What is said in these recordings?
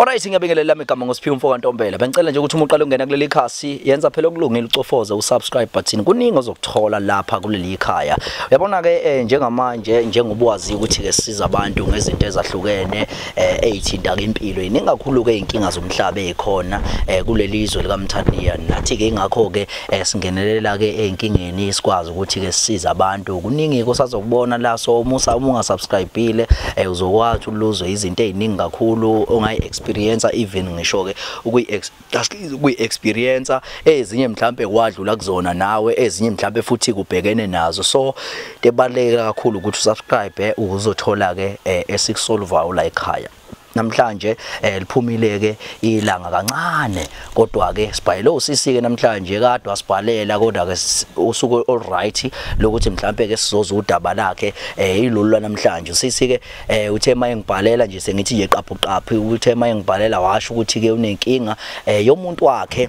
Alright, ngiyabingelela igama ngoSiphiwe mfoka Ntombela. Bengicela nje ukuthi uma uqala ungena kuleli khasi yenza phela okulungile ucofoze usubscribe button. Kuningi ozokuthola lapha kuleli khaya. Uyabona ke njengamanje njengoba wazi ukuthi ke sisiza abantu ngezinto ezahlukene ezithinta impilo. Iningi kakhulu ke inkinga zomhlaba ezikhona kuleli zwe likaMthaniya. Nathi ke ingakho ke singenelela ke einkingeni sikwazi ukuthi ke sisiza abantu. Kuningi osazokubona la, so umusa uma ungasubscribeile uzokwazi uluzwe izinto eziningi kakhulu ongayi experience, even ngisho ke ukuyi experience ezinye mhlambe kwadlula kuzona nawe, ezinye mhlambe futhi kubhekene nazo. So ebaluleke kakhulu ukuthi usubscribe uzothola ke esikusolvayo la ekhaya. Namhlanje liphumile ke ilanga kancane, kodwa ke sibhalele usisi ke namhlanje, kade wasibhalela, kodwa ke usuku all right lokuthi mhlambe ke sizoza udaba lakhe ilolu namhlanje. Usisi ke uthe maye ngibhalela nje sengithi nje qaphu qaphu, uthe maye ngibhalela washo ukuthi ke unenkinga yomuntu wakhe,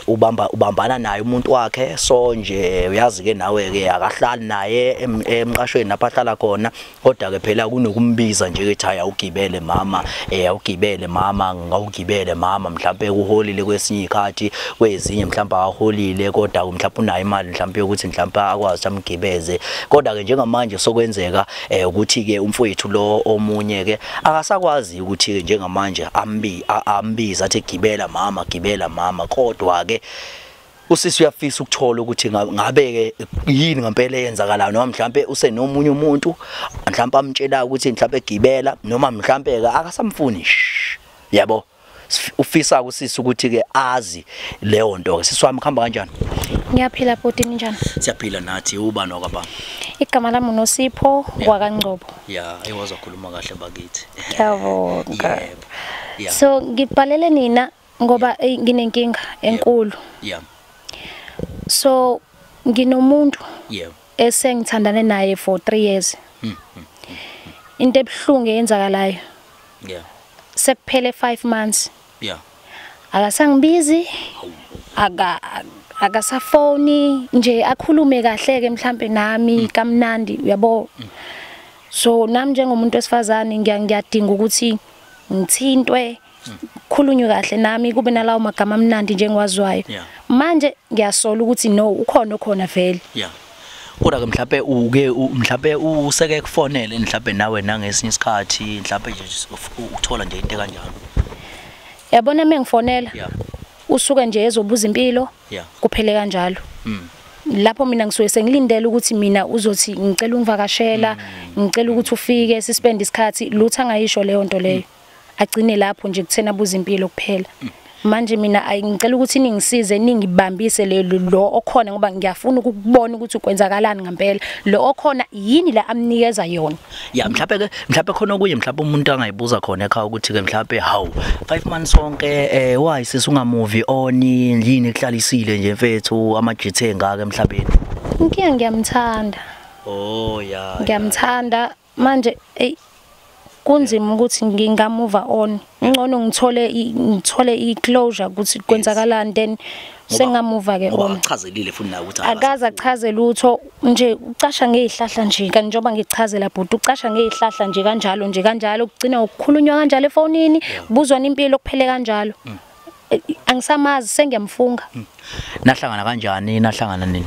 ubambana naye umuntu wakhe. So nje uyazi ke nawe ke akahlali naye emqashweni lapha ahlala khona, kodwa ke phela kunokumbiza nje ethi hayi awugibele mama, awugibele mama, ngawugibele mama. Mhlambe uholile kwesinye ikhathi, kwezinye mhlambe aholile, kodwa mhlambe unayo imali mhlambe yokuthi mhlambe akwazi amgibeze. Kodwa ke njengamanje sokwenzeka ukuthi ke umfowethu lo omunye ke akasakwazi ukuthi ke njengamanje ambiza athi gibela mama, gibela mama. Kodwa ke usisi uyafisa ukuthola ukuthi ngabe ke yini ngempela eyenzakalayo, noma mhlambe usenomunye umuntu mhlambe amtshela ukuthi mhlambe egibela, noma mhlambe ke akasamfuni yabo. Ufisa usisi ukuthi ke azi leyo nto. Sisi wami, kuhamba kanjani? Ngiyaphila bhuti, ninjani? Siyaphila nathi. Ubani wakaba? Igama lami uNosipho wakaNgcobo. Yeah, ewazokhuluma kahle bakithi. Ngiyabonga. So ngibhalele nina ngoba nginenkinga enkulu. So nginomuntu esengithandane naye for 3 years. Into ebuhlungu eyenzakalayo. Sekuphele 5 months. Akasangibizi. Akasafoni nje akhulume kahle ke mhlambe nami kamnandi uyabo. So nami njengomuntu wesifazane ngiyadinga ukuthi ngithintwe, khulunywe kahle nami, kube nalawo magama amnandi njengiwazwayo. Manje ngiyasola ukuthi no ukhona okhona vele. Kodwa ke mhlawumbe uke mhlawumbe useke kufonele mhlawumbe nawe nangesinye isikhathi mhlawumbe nje ukuthola nje into kanjalo. Yabona mengifonela usuke nje ezobuza impilo kuphele kanjalo. Lapho mina ngisuke sengilindele ukuthi mina uzothi ngicela ungivakashela, ngicela ukuthi ufike sispend isikhathi, lutho angayisho leyo nto leyo. Agcine lapho nje kuthena abuza impilo kuphela. Manje mina ngicela ukuthi ningisize ningibambise lo okhona, ngoba ngiyafuna ukubona ukuthi kwenzakalani ngempela. Lo okhona yini la amnikeza yona? Ya mhlawumbe ke mhlawumbe khona okunye mhlawumbe umuntu angayibuza khona ekhaya ukuthi ke mhlawumbe hawu 5 months sonke why sisi ungamuvi on, yini ekuhlalisile nje mfethu amajithe engaka emhlabeni? Inkinga ngiyamthanda. Oh ya. Ngiyamthanda manje kunzima ukuthi ngingamuva on. Ngcono ngithole i-closure ukuthi kwenzakalani, then sengamuva ke on. Achazelile futhi nawe ukuthi akaze achaze lutho nje, ucasha ngezihlahla nje kanti njengoba ngichazela bhuti, ucasha ngezihlahla nje kanjalo nje kanjalo, kugcina ukukhulunywa kanjalo efonini, kubuzwana impilo kuphele kanjalo. Angisamazi, sengiyamfunga. Nahlangana kanjani? Nahlangana nini?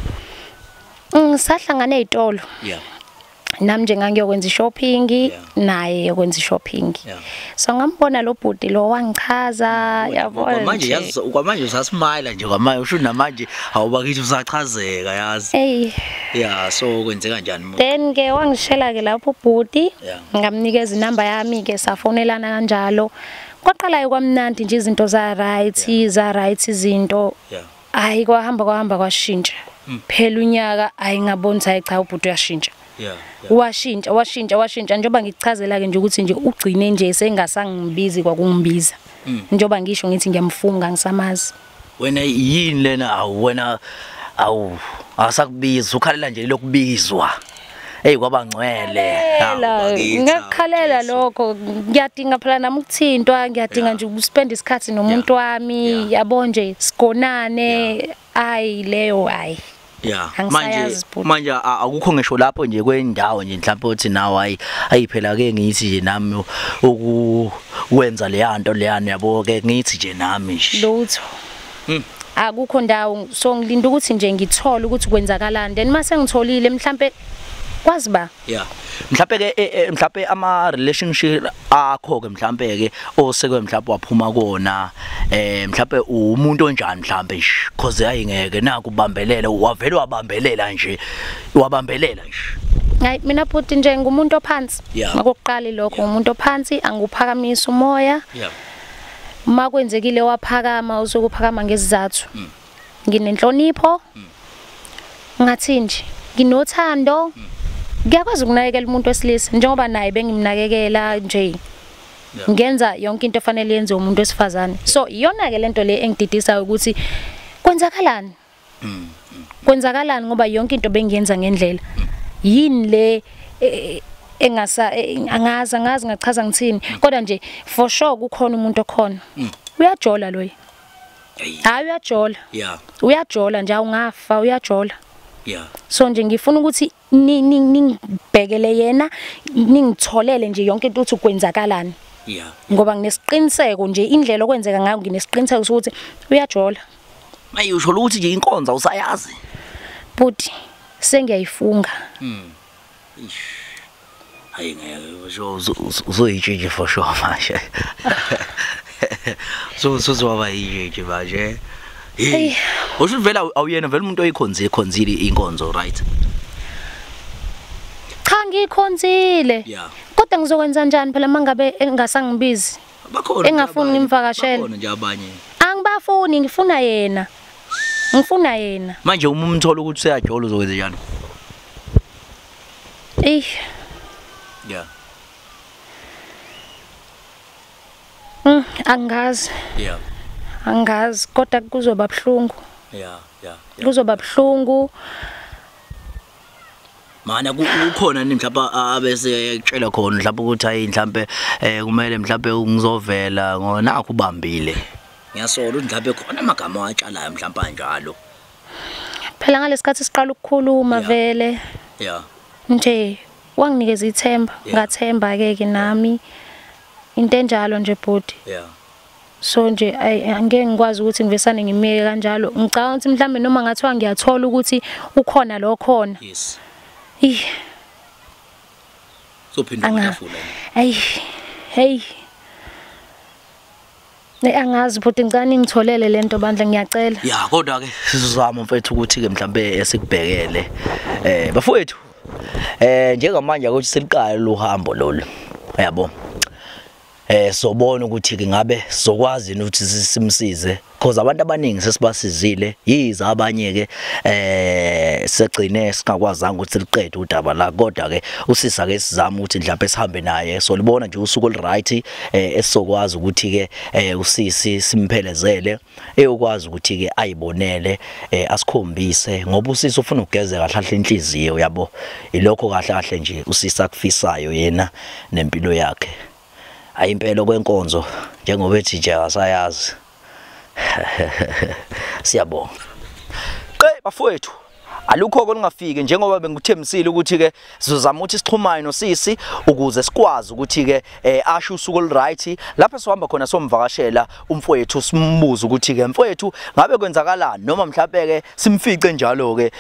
Sahlangana ezitolo. Nami nje ngangiyokwenza shopping, naye yokwenza shopping. So ngambona lo bhuti lo wangichaza yabona. Manje yazi kwamanje usasmile nje kwamanje usho namanje awubakithi usachazeka yazi. Hey. So kwenzeka kanjani? Then ke wangishela ke lapho ubhuti, ngamnikeza inamba yami ke safonelana kanjalo. Kwaqala kwamnandi nje izinto za right, za right izinto. Hayi kwahamba kwashintsha. Phela unyaka ayingaboni hayi cha ubhuti uyashintsha. Washintsha njengoba ngikuchazela ke nje ukuthi nje ugcine nje sengasangibizi kwakungibiza. Njengoba ngisho ngithi ngiyamfunga ngisamazi. Wena yini lena awu wena awu asakubiza ukhalela nje lokubizwa. Hey kwaba ngcwele. Ngakhalela lokho, ngiyadinga phela nami ukuthintwa, ngiyadinga nje ukuspend isikhathi nomuntu wami, yabo nje sigonane, ayi leyo hayi. Yeah. Manje akukho ngisho lapho nje kwendawo nje mhlawumbe uthi nawe hayi phela ke ngithi nje nami ukwenza le yanto leyana yabo ke ngithi nje nami nje. Lutho. Akukho ndawo, so ngilinda ukuthi nje ngithole ukuthi kwenzakalani, then mase ngitholile mhlambe kwazi ba. Yeah. Mhlambe ke mhlambe ama relationship akho ke mhlambe ke osekwe mhlambe waphuma kona mhlambe umuntu onjani mhlambe nje cause ayingeke naku ubambelela wavele wabambelela nje wabambelela nje. Hayi mina bhuti nje ngumuntu ophansi. Makuqali lokho ngumuntu ophansi, anguphakamisa umoya. Yeah. Makwenzekile waphakama uzokuphakama ngesizathu. Nginenhlonipho. Ngathi nje nginothando. Ngiyakwazi ukunakekela umuntu wesilisa njengoba naye bengimnakekela nje. Ngenza yonke into efanele yenziwe umuntu wesifazane. So iyona ke lento le engididisayo ukuthi kwenzakalani? Kwenzakalani ngoba yonke into bengiyenza ngendlela. Yini le engasa angazi ngachaza ngithini, kodwa nje for sure kukhona umuntu okhona. Uyajola loyi. Hayi uyajola. Yeah. Uyajola nje awungafa uyajola. Yeah. So nje ngifuna ukuthi ningibhekele yena, ningitholele nje yonke into ukuthi kwenzakalani. Yeah. Ngoba nginesiqiniseko nje indlela okwenzeka ngayo nginesiqiniseko ukuthi uyajola. Maye usho ukuthi nje inkonzo usayazi. Buti sengiyayifunga. Ish. Hayi ngeke uzoyitshintshe for sure manje. So uzoba yitshintshe manje. Hey. Usho vela awuyena vele umuntu oyikhonzile inkonzo, right? Cha ngikhonzile. Yeah. Kodwa ngizokwenza njani phela mangabe engasangibizi? Bakhona engafuni ngimvakashele. Bakhona nje abanye. Angibafuni, ngifuna yena. Ngifuna yena. Manje uma umthola ukuthi useyajola uzokwenza njani? Eh. Yeah. Angazi. Yeah. Angazi kodwa kuzoba buhlungu. Yeah, yeah. Kuzoba buhlungu. Mana kukhona ni mhlawumbe abese ekutshela khona mhlawumbe ukuthi hayi mhlawumbe kumele mhlawumbe ngizovela ngonakho ubambile. Ngiyasola ukuthi mhlawumbe khona amagama awatshalayo mhlawumbe kanjalo. Phela ngalesikhathi siqala ukukhuluma vele. Yeah. Nje wanginikeza ithemba, ngathemba ke ke nami. Into enjalo nje bhuti. Yeah. So nje angeke ngikwazi ukuthi ngivesane ngimeke kanjalo. Ngicabanga ukuthi mhlambe noma ngathiwa ngiyathola ukuthi ukhona lo khona. Yes. Eh. Sophinda utafula. Hey. Hey. Ne angazi bhuti, ngicela ngitholele lento bandla, ngiyacela. Ya kodwa ke sizozama mfethu ukuthi ke mhlambe esikubhekele. Bafowethu. Njengamanje ukuthi seliqala lohambo lolu. Uyabo. Sobona ukuthi ke ngabe sizokwazi ukuthi simsize because abantu abaningi sesibasizile yiza abanye ke segcine singakwazanga ukuthi siliqede udaba la, kodwa ke usisa ke sizama ukuthi mhlawumbe sihambe naye so libona nje usuku oluright esizokwazi ukuthi ke usisi simphelezele eyokwazi ukuthi ke ayibonele asikhombise ngoba usisi ufuna ukugezeka kahle inhliziyo uyabo, ilokho kahle kahle nje usisi akufisayo yena nempilo yakhe. Ayimpelo kwenkonzo njengoba ethi nje asayazi. Siyabonga. Qe bafowethu, alukho kolungafiki njengoba bengikuthembisile ukuthi ke sizozama ukuthi sixhumane nosisi ukuze sikwazi ukuthi ke asho usuku oluright lapho sihamba khona somvakashela umfowethu simbuze ukuthi ke mfowethu ngabe kwenzakalani noma mhlawumbe ke simfice njalo ke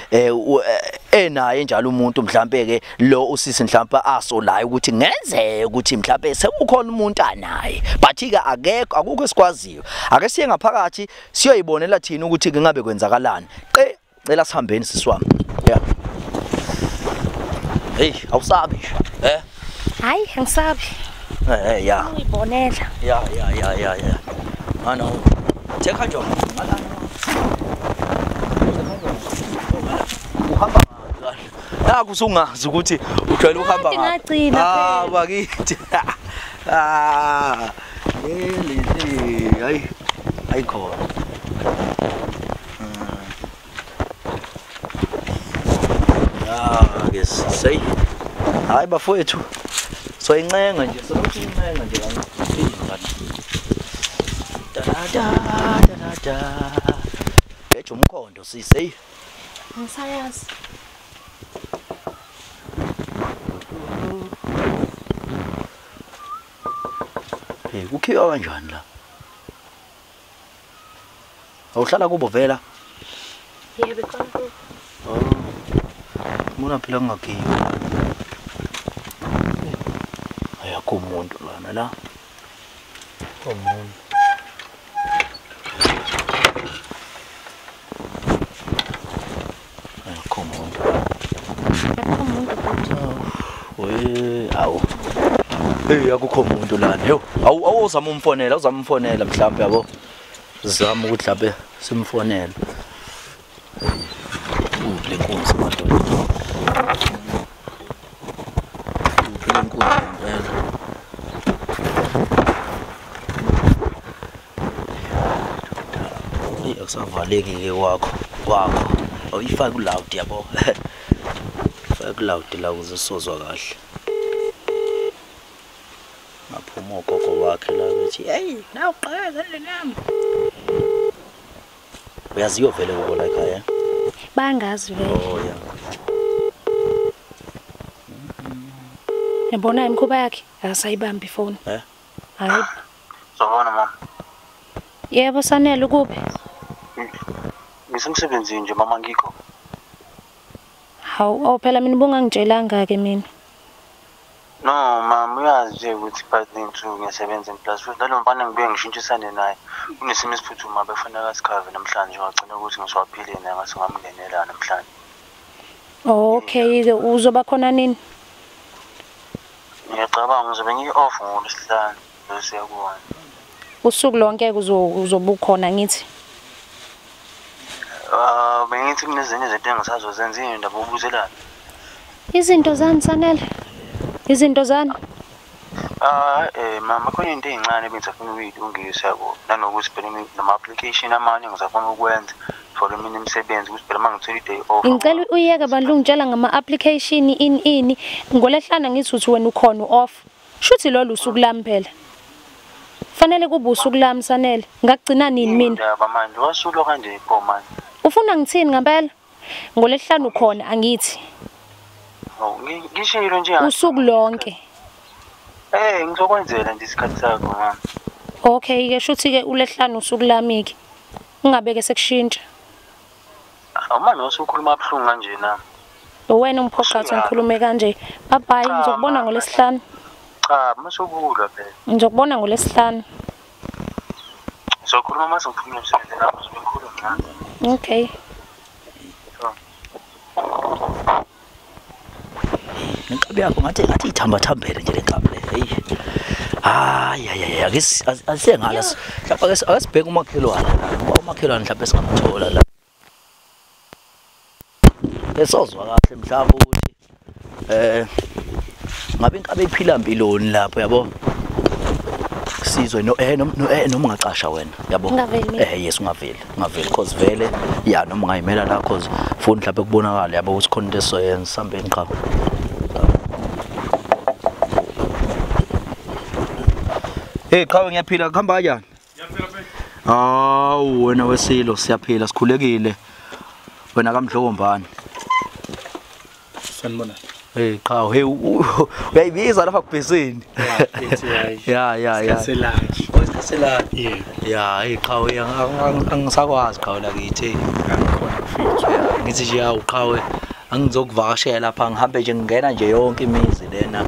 enaye njalo umuntu mhlawumbe ke lo usisi mhlawumbe asolayo ukuthi ngenzeke ukuthi mhlawumbe sekukhona umuntu anaye but ke akekho akukho esikwaziyo. Ake siye ngaphakathi siyoyibonela thina ukuthi ke ngabe kwenzakalani. Qe cela sihambeni sisi wami. Yeah. Hey, awusabi nje. Hayi, angisabi. Ya. Uyibonela. Ya. Ana. Thekha nje. Uhamba ngani? Naku usungazi ukuthi ujwayele uhamba ngani. Ah, bakithi. Ah. Leli, hayi. Ayikhona. Say hayi bafowethu soyincenga nje sokuthi incenga nje kancane. Da da da da da. Beje umkhondo sisi. Ngisayazi. Hey, kukhiwa kanjani la? Awuhlala kubo vela? Yebo, khona kubo. Oh. Mona phela ngakhiwa. Ayakho umuntu lana la. Umuntu. Ayakho umuntu. Akukho umuntu futhi. We, awu. Hey, akukho umuntu lana. Yo, awu awuzama umfonela, uzama umfonela mhlawumbe yabo. Sizama ukuthi mhlawumbe simfonele. Le nkunzi madoda. Le nkunzi ngempela. Hey, akusavaleki ke kwakho. Kwakho. Awuyifake ku-loud yabo. Fake ku-loud la ukuze sizozwa kahle. Ngaphuma ugogo wakhe la bethi, "Hey, nawu qhekeza endlini yami." Uyaziyo vele kubo la ekhaya? Bangazi vele. Oh yeah. Yabona imikhuba yakhe akasayibambi ifoni. Eh? Hayi. Sawubona mama. Yebo Sanele ukuphi? Ngisemsebenzini nje mama ngikho. Hawu, oh phela mina ubungangitshelanga ke mina. No mama, uyazi nje ukuthi partner ngithu ngiyasebenza in-plus futhi nalo mfana ngibuye ngishintshisane naye. Kunesimo esiphuthuma befanele asikhave namhlanje ngagcina ukuthi ngiswaphile naye ngase ngamngenela namhlanje. Okay ke uzoba khona nini? Ngiyacabanga ngizobe ngi-off ngolwesihlanu bese kuwona. Usuku lonke uzoba ukhona ngithi. Bengithi kunezinye izinto engisazozenza indaba obuzelana. Izinto zani Sanele? Izinto zani? Mama khona into ezincane bengisafuna ukuyilungisa yabo. Nanokuthi phela nama-application amanye ngisafuna ukwenza for eminye imisebenzi ukuthi phela mangithola i-day off. Ngicela uyeke bandla ungitshela ngama-application ini ngolehlana ngithi uthi wena ukhona u-off. Shuthi lolu usuku lami phela. Fanele kube usuku lami Sanele. Ngakugcina nini mina? Indaba manje wasulwa kanje pho manje. Ufuna ngithini ngempela? Ngolesihlanu ukhona angithi. Ngishilo nje usuku lonke. Ngizokwenzela nje isikhathi sakho mama. Okay ke shuthi ke ulehlanu usuku lami ke. Ungabeke sekushintsha. Awumane usukhuluma abhlungu kanje na. Wena ungiphoqa ukuthi ngikhulume kanje. Bye bye, ngizokubona ngolesihlanu. Cha, masukulwa phela. Ngizokubona ngolesihlanu. Ngizokhuluma mase ngiphumula emsebenzini lapho ngizokhuluma nawe. Okay. Nenkabi yakho ngathi ithambathambele nje lenkabi le. Hey. Hayi hayi ake asengala. Mhlawumbe ake sibheke umakhelwane. Umakhelwane mhlawumbe singamthola la. Esozwa kahle mhlawumbe ukuthi ngabe inkabi iphila impiloni lapho yabo. Sizwe no noma ungacasha wena yabo. Yes ungaveli. Ungaveli because vele ya noma ungayimela la cause funa mhlawumbe kubonakala yabo ukuthi khona into esoyenza sambeni qha. Hey qhawe ngiyaphila kuhamba kanjani? Ngiyaphila phela. Hawu wena wesilo siyaphila sikhulekile. Wena kaMdlokombane. Sanibona. Hey qhawe hey uyayibiza lapha kubhesini. Ya ya ya. Selanje. Oyiselanje. Yebo. Ya hey qhawe angisakwazi qhawe lakithi. Angikhona mfethu. Ngithi nje yawu qhawe angizokuvakashela lapha ngihambe nje ngingena nje yonke imizi lena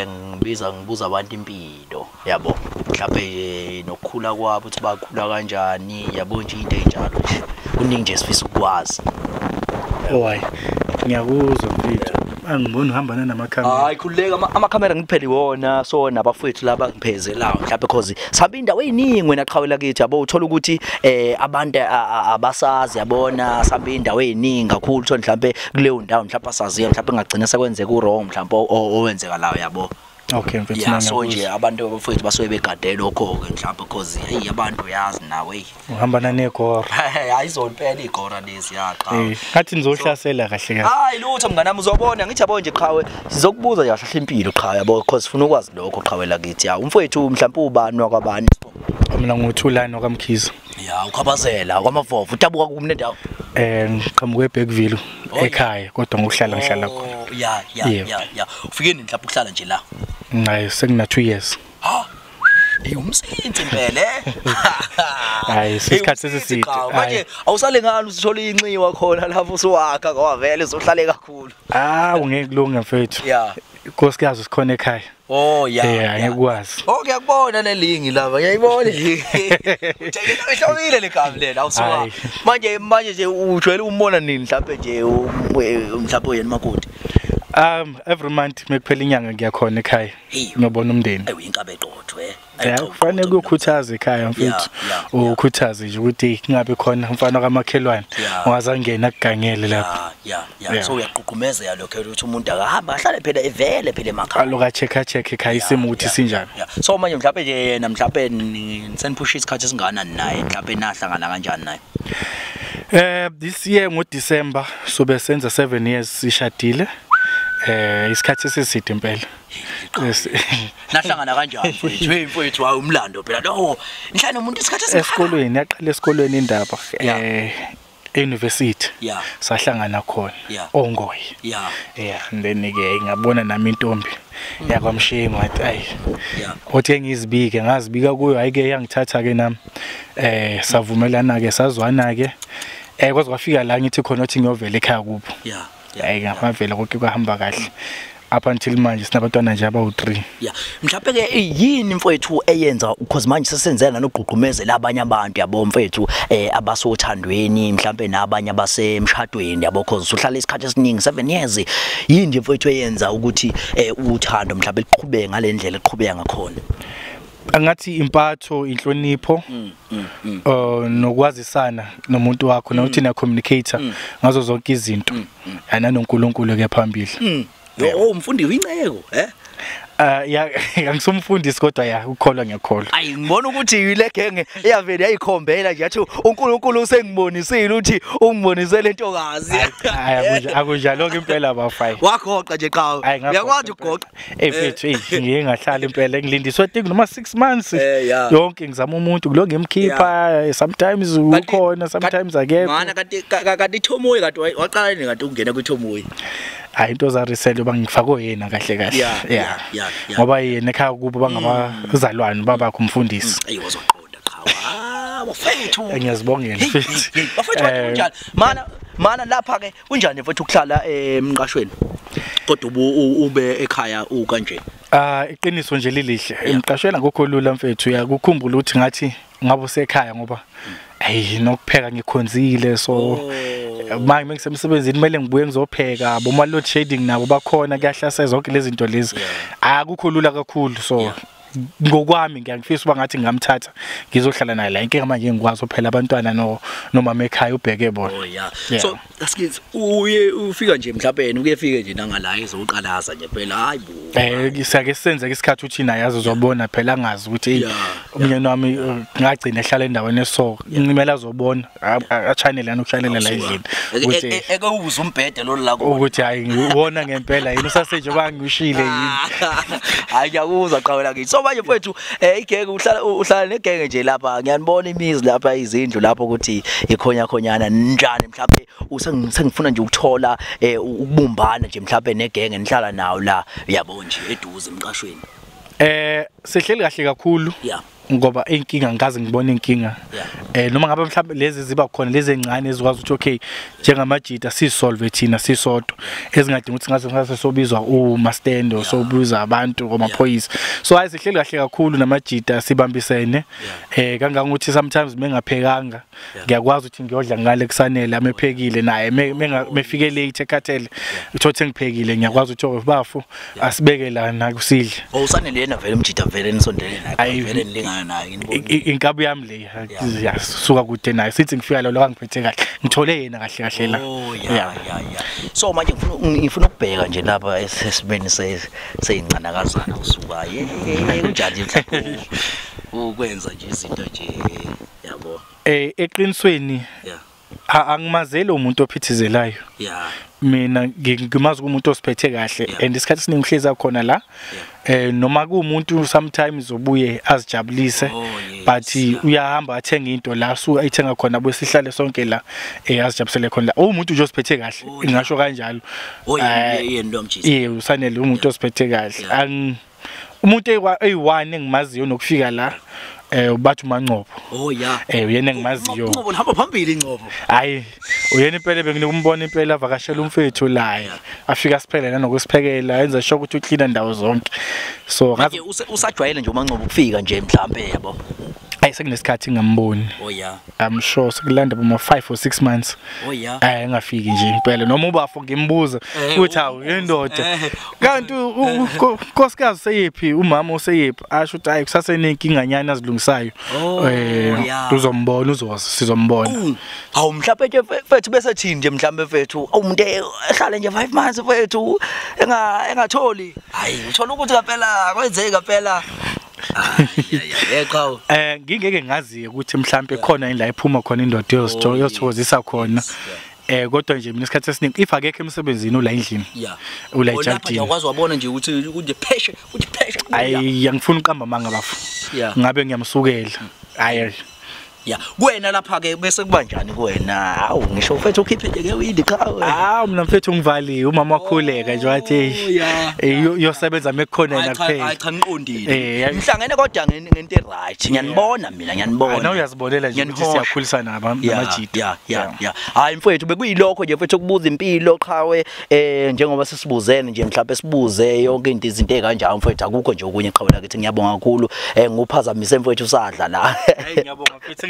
ngibiza ngibuza abantu impilo yabo mhlawumbe nokukhula kwabo ukuthi bakhula kanjani yabo nje into enjalo nje kuningi nje sifisa ukwazi. Oh hayi ngiyakuzwa mfethu angiboni uhamba namakhamera. Hayi khululeka amakhamera ngiphele iwona so nabafowethu laba ngiphezelayo mhlawumbe because sihamba indawo eziningi wena qhawela kithi yabo uthola ukuthi abantu abasazi yabona sihamba indawo eziningi kakhulu uthola mhlawumbe kuleyo ndawo mhlawumbe asaziyo mhlawumbe ngagcina sekwenzeka uwrong mhlawumbe owenzeka lawo yabo. Okay mfethu yeah, so nje abantu abafowethu basuke begade lokho ke mhlawumbe because hey abantu uyazi nawe hey uhamba nanegora. Hayi izompela igora lezi ya qha. Ngathi nizohlasela kahle kahle. Hayi lutho mngani wami uzobona ngithi yabo nje qhawe sizokubuza nje kahle impilo qhawe yabo because sifuna ukwazi lokho qhawe lakithi ya umfowethu mhlawumbe ubani wakwabani. Mina nguThulani wakaMkhize. Ya ukhabazela kwamavovo udabuka kumne ndawo. Ngiqhamuka eBergville ekhaya kodwa ngokuhlala ngihlala khona. Yeah. Ufike nini mhlawumbe ukuhlala nje la? Hayi sengina 2 years. Ha? Umsebenzi impela eh. Hayi isikhathi sesiside. Manje awusale ngani usithola inxiwa khona lapho usuwakha ngoba vele uzohlale kakhulu. Ah ungeke kulunga mfethu. Yeah. Nkosikazi sikhona ekhaya. Oh yeah. Ngiyakwazi. Oh ngiyakubona lelingi lapha. Ngiyayibona nje. Utshekela ihlomile legama lena awusuka. Manje nje ujwayele umbona nini mhlawumbe nje mhlawumbe yena makoti? Every month mekuphela inyanga ngiyakhona ekhaya. Ngiyobona umndeni. Ayi inkabe eqotho eh. Kufanele ukukhuthaza ekhaya mfethu. Ukhuthaze nje ukuthi kungabe khona umfana kamakhelwane ongazangena akugangele lapha. Yeah. So uyaqhuqhumezela lokho ukuthi umuntu akahamba ahlale phela evele phela emakhaya. Aloka check ekhaya isimo ukuthi sinjani. So manje mhlawumbe nje yena mhlawumbe seniphusha isikhathi esingakanani naye mhlawumbe nahlangana kanjani naye? This year ngoDecember sobe senza 7 years sishadile. Isikhathi esiside impela. Nahlangana kanjani mfethu? Hey mfethu hayi umlando phela lo. Nihlala nomuntu isikhathi esingaka. Esikolweni yaqala esikolweni indaba e-university. Sahlangana khona oNgoyi. Yeah, and then ke ngabona nami intombi yakwamshengu ngathi ayi. Othi ngizibike ngazibika kuyo hayi ke yangithatha ke nami. Savumelana ke sazwana ke. Kwaze kwafika la ngithi khona uthi ngiyovela ekhaya kubo. Hayi ngavela konke kwahamba kahle. Up until manje sinabantwana nje abawu3. Yeah. Mhlawumbe ke yini mfowethu eyenza because manje sesenzela nokugqugqumezela abanye abantu yabo mfowethu abasothandweni mhlawumbe nabanye abasemshadweni yabo because uhlala isikhathi esiningi 7 years. Yini nje mfowethu eyenza ukuthi uthando mhlawumbe liqhubeke ngalendlela eqhubeka ngakhona? Angathi impatho, inhlonipho, nokwazisana nomuntu wakho nokuthi na communicator ngazo zonke izinto. NanoNkulunkulu ke phambili. Oh umfundi uyinceko eh? Ya angisumfundisi kodwa ya ukholwa ngiyakholwa. Ayi ngibona ukuthi ile genge iyavele yayikhombela nje yathi uNkulunkulu usengibonisile ukuthi ungibonisele intokazi. Hayi akunjalo ke impela bafayi. Wagoqa nje qhawe. Uyakwazi ukugoqa. Eh mfethu ngiye ngahlala impela ngilindiswe think noma 6 months yonke ngizama umuntu kulo ngimkhipha sometimes ukhona sometimes akekho. Mana kanti kanti ithomoyi kanti waqala nini kanti ungena kwithomoyi? Hayi into za resell bangifako yena kahle kahle. Yeah. Ngoba yena ekhaya kubo bangabazalwane babakho umfundisi. Ayi wazoqonda qhawe. Ah bafethu. Ngiyazibongela mfethu. Bafethu kunjani? Mana lapha ke kunjani mfethu ukuhlala emqashweni? Kodwa ube ekhaya ukanje. Iqiniso nje lilihle. Emqashweni akukho lula mfethu uyakukhumbula ukuthi ngathi ngabe usekhaya ngoba ayi nokupheka ngikhonzile so manje mengisemsebenzini kumele ngibuye ngizopheka boma load shedding nabo bakhona kuyahlasela zonke lezi zinto lezi akukho lula kakhulu so ngokwami ngiyangifisa uba ngathi ngingamthatha ngizohlala naye la inkinga manje ngikwazi phela abantwana nomama ekhaya ubheke bona. So askithi uye ufika nje mhlawumbe ukuyefika nje nangala ezoqalaza nje phela hayibo siyake senze isikhathi uthi naye azozobona phela angazi ukuthi umnyeni wami ngagcina ehlala endaweni eso ngimela azobona achannel yana ukuhlalela la endlini ukuthi ekewuza umbhede lo la ukuthi hayi ngiwona ngempela yini usasenje bangishile yini. Hayi ngiyakuzwa qhawela kithi. So manje mfethu igenge uhlala negenge nje lapha ngiyanibona imizi lapha izindlu lapho ukuthi ikhonya khonyana njani mhlawumbe usengifuna nje ukuthola ukubumbana nje mhlawumbe negenge nihlala nawo la yabo nje eduze emqashweni. Sihleli kahle kakhulu. Ngoba inkinga ngikaze ngibone inkinga noma ngabe mhlawumbe lezi ziba khona lezi ezincane ezikwazi ukuthi okay njengamajita sisolve thina sisodwa ezingadingi ukuthi ngaze sobizwa umastendo sobuza abantu komaphoyisa. So hayi sihleli kahle kakhulu namajita sibambisene kangangokuthi sometimes mengaphekanga ngiyakwazi ukuthi ngiyodla ngale kusanele amephekile naye mefike late ekhathele uthothi ngiphekile ngiyakwazi ukuthi bafu asibeke la nakusidle. Usanele yena vele umjita vele nisondele naye vele nilinga inkabi yami le yasuka kude naye sithi ngifika lo ngangiphethe kahle ngithole yena kahle kahle la. Yeah. So manje ngifuna ukubheka nje lapha esimeni seyincanakazana usuka kunjani mhlawumbe ukwenza nje izinto nje yabo. Eqinisweni angimazeli umuntu ophithizelayo. Mina ngimazi umuntu osiphethe kahle and isikhathi esiningi uhlezi khona la noma kuumuntu sometimes obuye azijabulise But uyahamba athenga into la suka ayithenga khona abuye sihlale sonke la azijabusele khona la. Umuntu nje osiphethe kahle ngisho kanjalo. Yena lo mjisi. Eh usanele umuntu osiphethe kahle. Umuntu eyi-1 engimaziyo nokufika la ubathi uMangcobo. Oh yeah. Uyena engimaziyo. Ngcobo hamba phambili Ngcobo. Hayi uyena impela benginokumbona impela avakashela umfethu la. Afika siphele nanokusiphekela enza sure ukuthi uclean ndawo zonke. So ngathi usajwayele nje uMangcobo ukufika nje mhlambe yabo. Hayi sekunesikhathi ngamboni. Oh yeah. I'm sure sekulanda boma 5 or 6 months. Oh yeah. Engafiki nje impela noma ubafo ngimbuza ukuthi hawu indoda. Kanti unkosikazi useyiphi umama useyiphi asho ukuthi hayi kusasenenkinga nyana azilungisayo. Uzombona uzoza sizombona. Hawu mhlawumbe nje mfethu bese thini nje mhlawumbe mfethu umuntu ehlale nje 5 months mfethu engatholi. Hayi uthola ukuthi ngempela kwenzeka ngempela. Ngingeke ngazi ukuthi mhlambe khona indla iphuma khona indoda yozithokozisa khona. Kodwa nje mina isikhathi esiningi if akekho emsebenzini ula endlini. Ula ejardini. Uyakwazi wabona nje ukuthi kunje pheshe uthi pheshe. Hayi angifuni uqamba amanga bafo. Ngabe ngiyamsukela. Hayi. Yeah, kuwena lapha ke bese kuba njani kuwena? Hawu ngisho mfethu ukhiphe nje ngewindi qhawe. Hawu mina mfethu ngivaliwe umama wakhuleka nje wathi uyosebenza mekukhona yena kuphela. Hayi cha ngiqondile. Ngihlangene kodwa ngento right. Ngiyanibona mina ngiyanibona. Nawe uyazibonela nje ukuthi siyakhulisana namajita. Yeah. Hayi mfethu bekuyilokho nje mfethu ukubuza impilo qhawe njengoba sisibuzene nje mhlawumbe sibuze yonke into izinto ezikanjalo mfethu akukho nje okunye qhawe lakithi ngiyabonga kakhulu nguphazamise mfethu usadla la. Hayi ngiyabonga mfethu.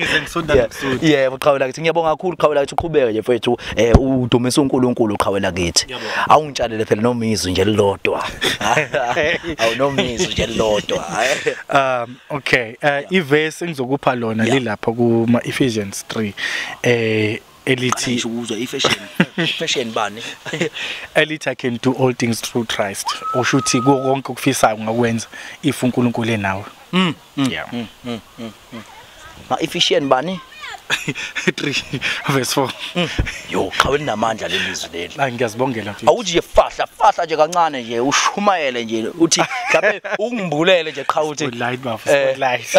Yebo qhawe lakithi ngiyabonga kakhulu qhawe lakithi uqhubeke nje mfethu udumise uNkulunkulu qhawe lakithi. Awungitshalele phela noma izwi nje lilodwa. Awunomizwi nje lilodwa. Okay, iverse engizokupha lona lilapha kuma Ephesians 3 elithi ukuzwa ifashion bani elithi I can do all things through Christ. Osho ukuthi konke okufisayo ungakwenza if uNkulunkulu enawe. Yeah. Ma efficient bani 3 verse 4. Yo qhawe linamandla lelizwi leli. Hayi ngiyazibongela mfethu. Awuthi nje fahla nje kancane nje ushumayele nje uthi mhlawumbe ungibulele nje qhawe uthi spotlight bafo spotlight.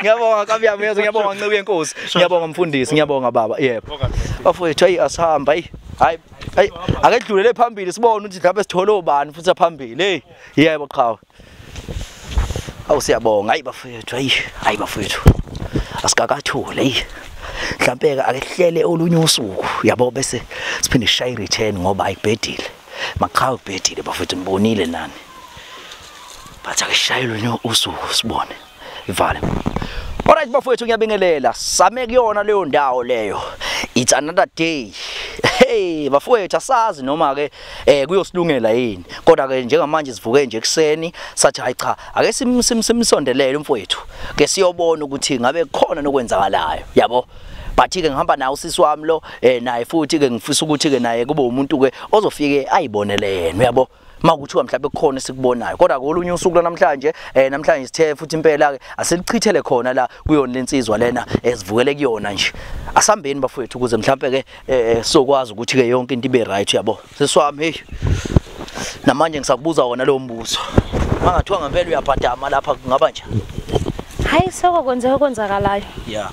Ngiyabonga kabi ngiyabonga Nceku yenkosi. Ngiyabonga mfundisi, ngiyabonga baba. Yebo. Bafowethu hayi asihamba hayi. Hayi ake dlulele phambili sibone ukuthi mhlawumbe sithole obani futhi phambili. Hey yebo qhawe. Awu siyabonga hayi bafowethu hayi bafowethu asikakathole mhlambe ake hlele olunye usuku yabo bese siphinde sishaye return ngoba ayibhedile maqhawe ubhedile bafowethu nibonile nani but ake sishaye olunye usuku sibone ivale. Alright bafowethu ngiyabingelela same kuyona leyo ndawo leyo. It's another day. Hey bafowethu asazi noma ke kuyosilungela yini kodwa ke njengamanje sivuke nje ekseni sathi hayi cha ake simsondelele umfowethu ke siyobona ukuthi ngabe khona nokwenzakalayo yabo. But ke ngihamba nawe usisi wami lo naye futhi ke ngifisa ukuthi ke naye kube umuntu ke ozofike ayibonele yena uyabo. Makuthiwa mhlawumbe kukhona esikubonayo kodwa kolunye usuku namhlanje namhlanje sithe futhi impela ke asilichithele khona la kuyona lensizwa lena esivukele kuyona nje. Asambeni bafowethu ukuze mhlawumbe ke sizokwazi ukuthi ke yonke into ibe right yabo. Seswami hey namanje ngisakubuza wona lo mbuzo mangathiwa ngempela uyabhadama lapha kungaba nje. Hayi sokwenzeka kwenzakalayo. Yeah.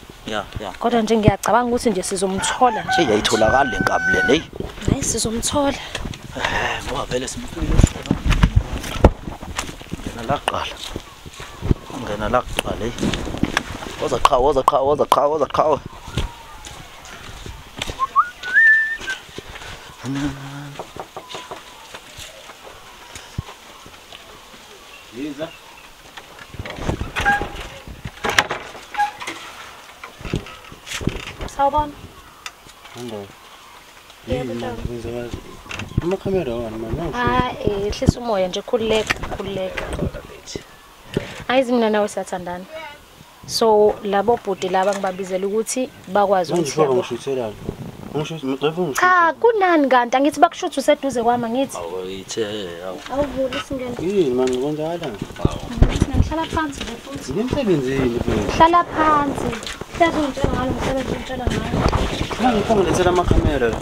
Kodwa nje ngiyacabanga ukuthi nje sizomthola nje. Hey ayitholakala lenkabi le hey. Hayi sizomthola. Ngoba vele simfuna ngena la kuqala. Ngena la kuqala hey. Woza qhawe. Yiza. Sawubona. Ngiyabonga. Amakhamera wona manje. Hayi, ehlisa umoya nje khululeka. Ayizi mina nawe siyathandana. So labo bhuti laba ngibabizela ukuthi bakwazi ukuthi yabo. Cha, kunani kanti angithi bakushutha useduze kwami angithi. Awuyithe. Awuvuli singene. Yini manje kwenzakalani? Ngihlala phansi nje futhi. Nginemsebenzini futhi. Hlala phansi. Hlezi ungitshela ngalo umsebenzi ungitshela ngawo. Manje ngilethela amakhamera la.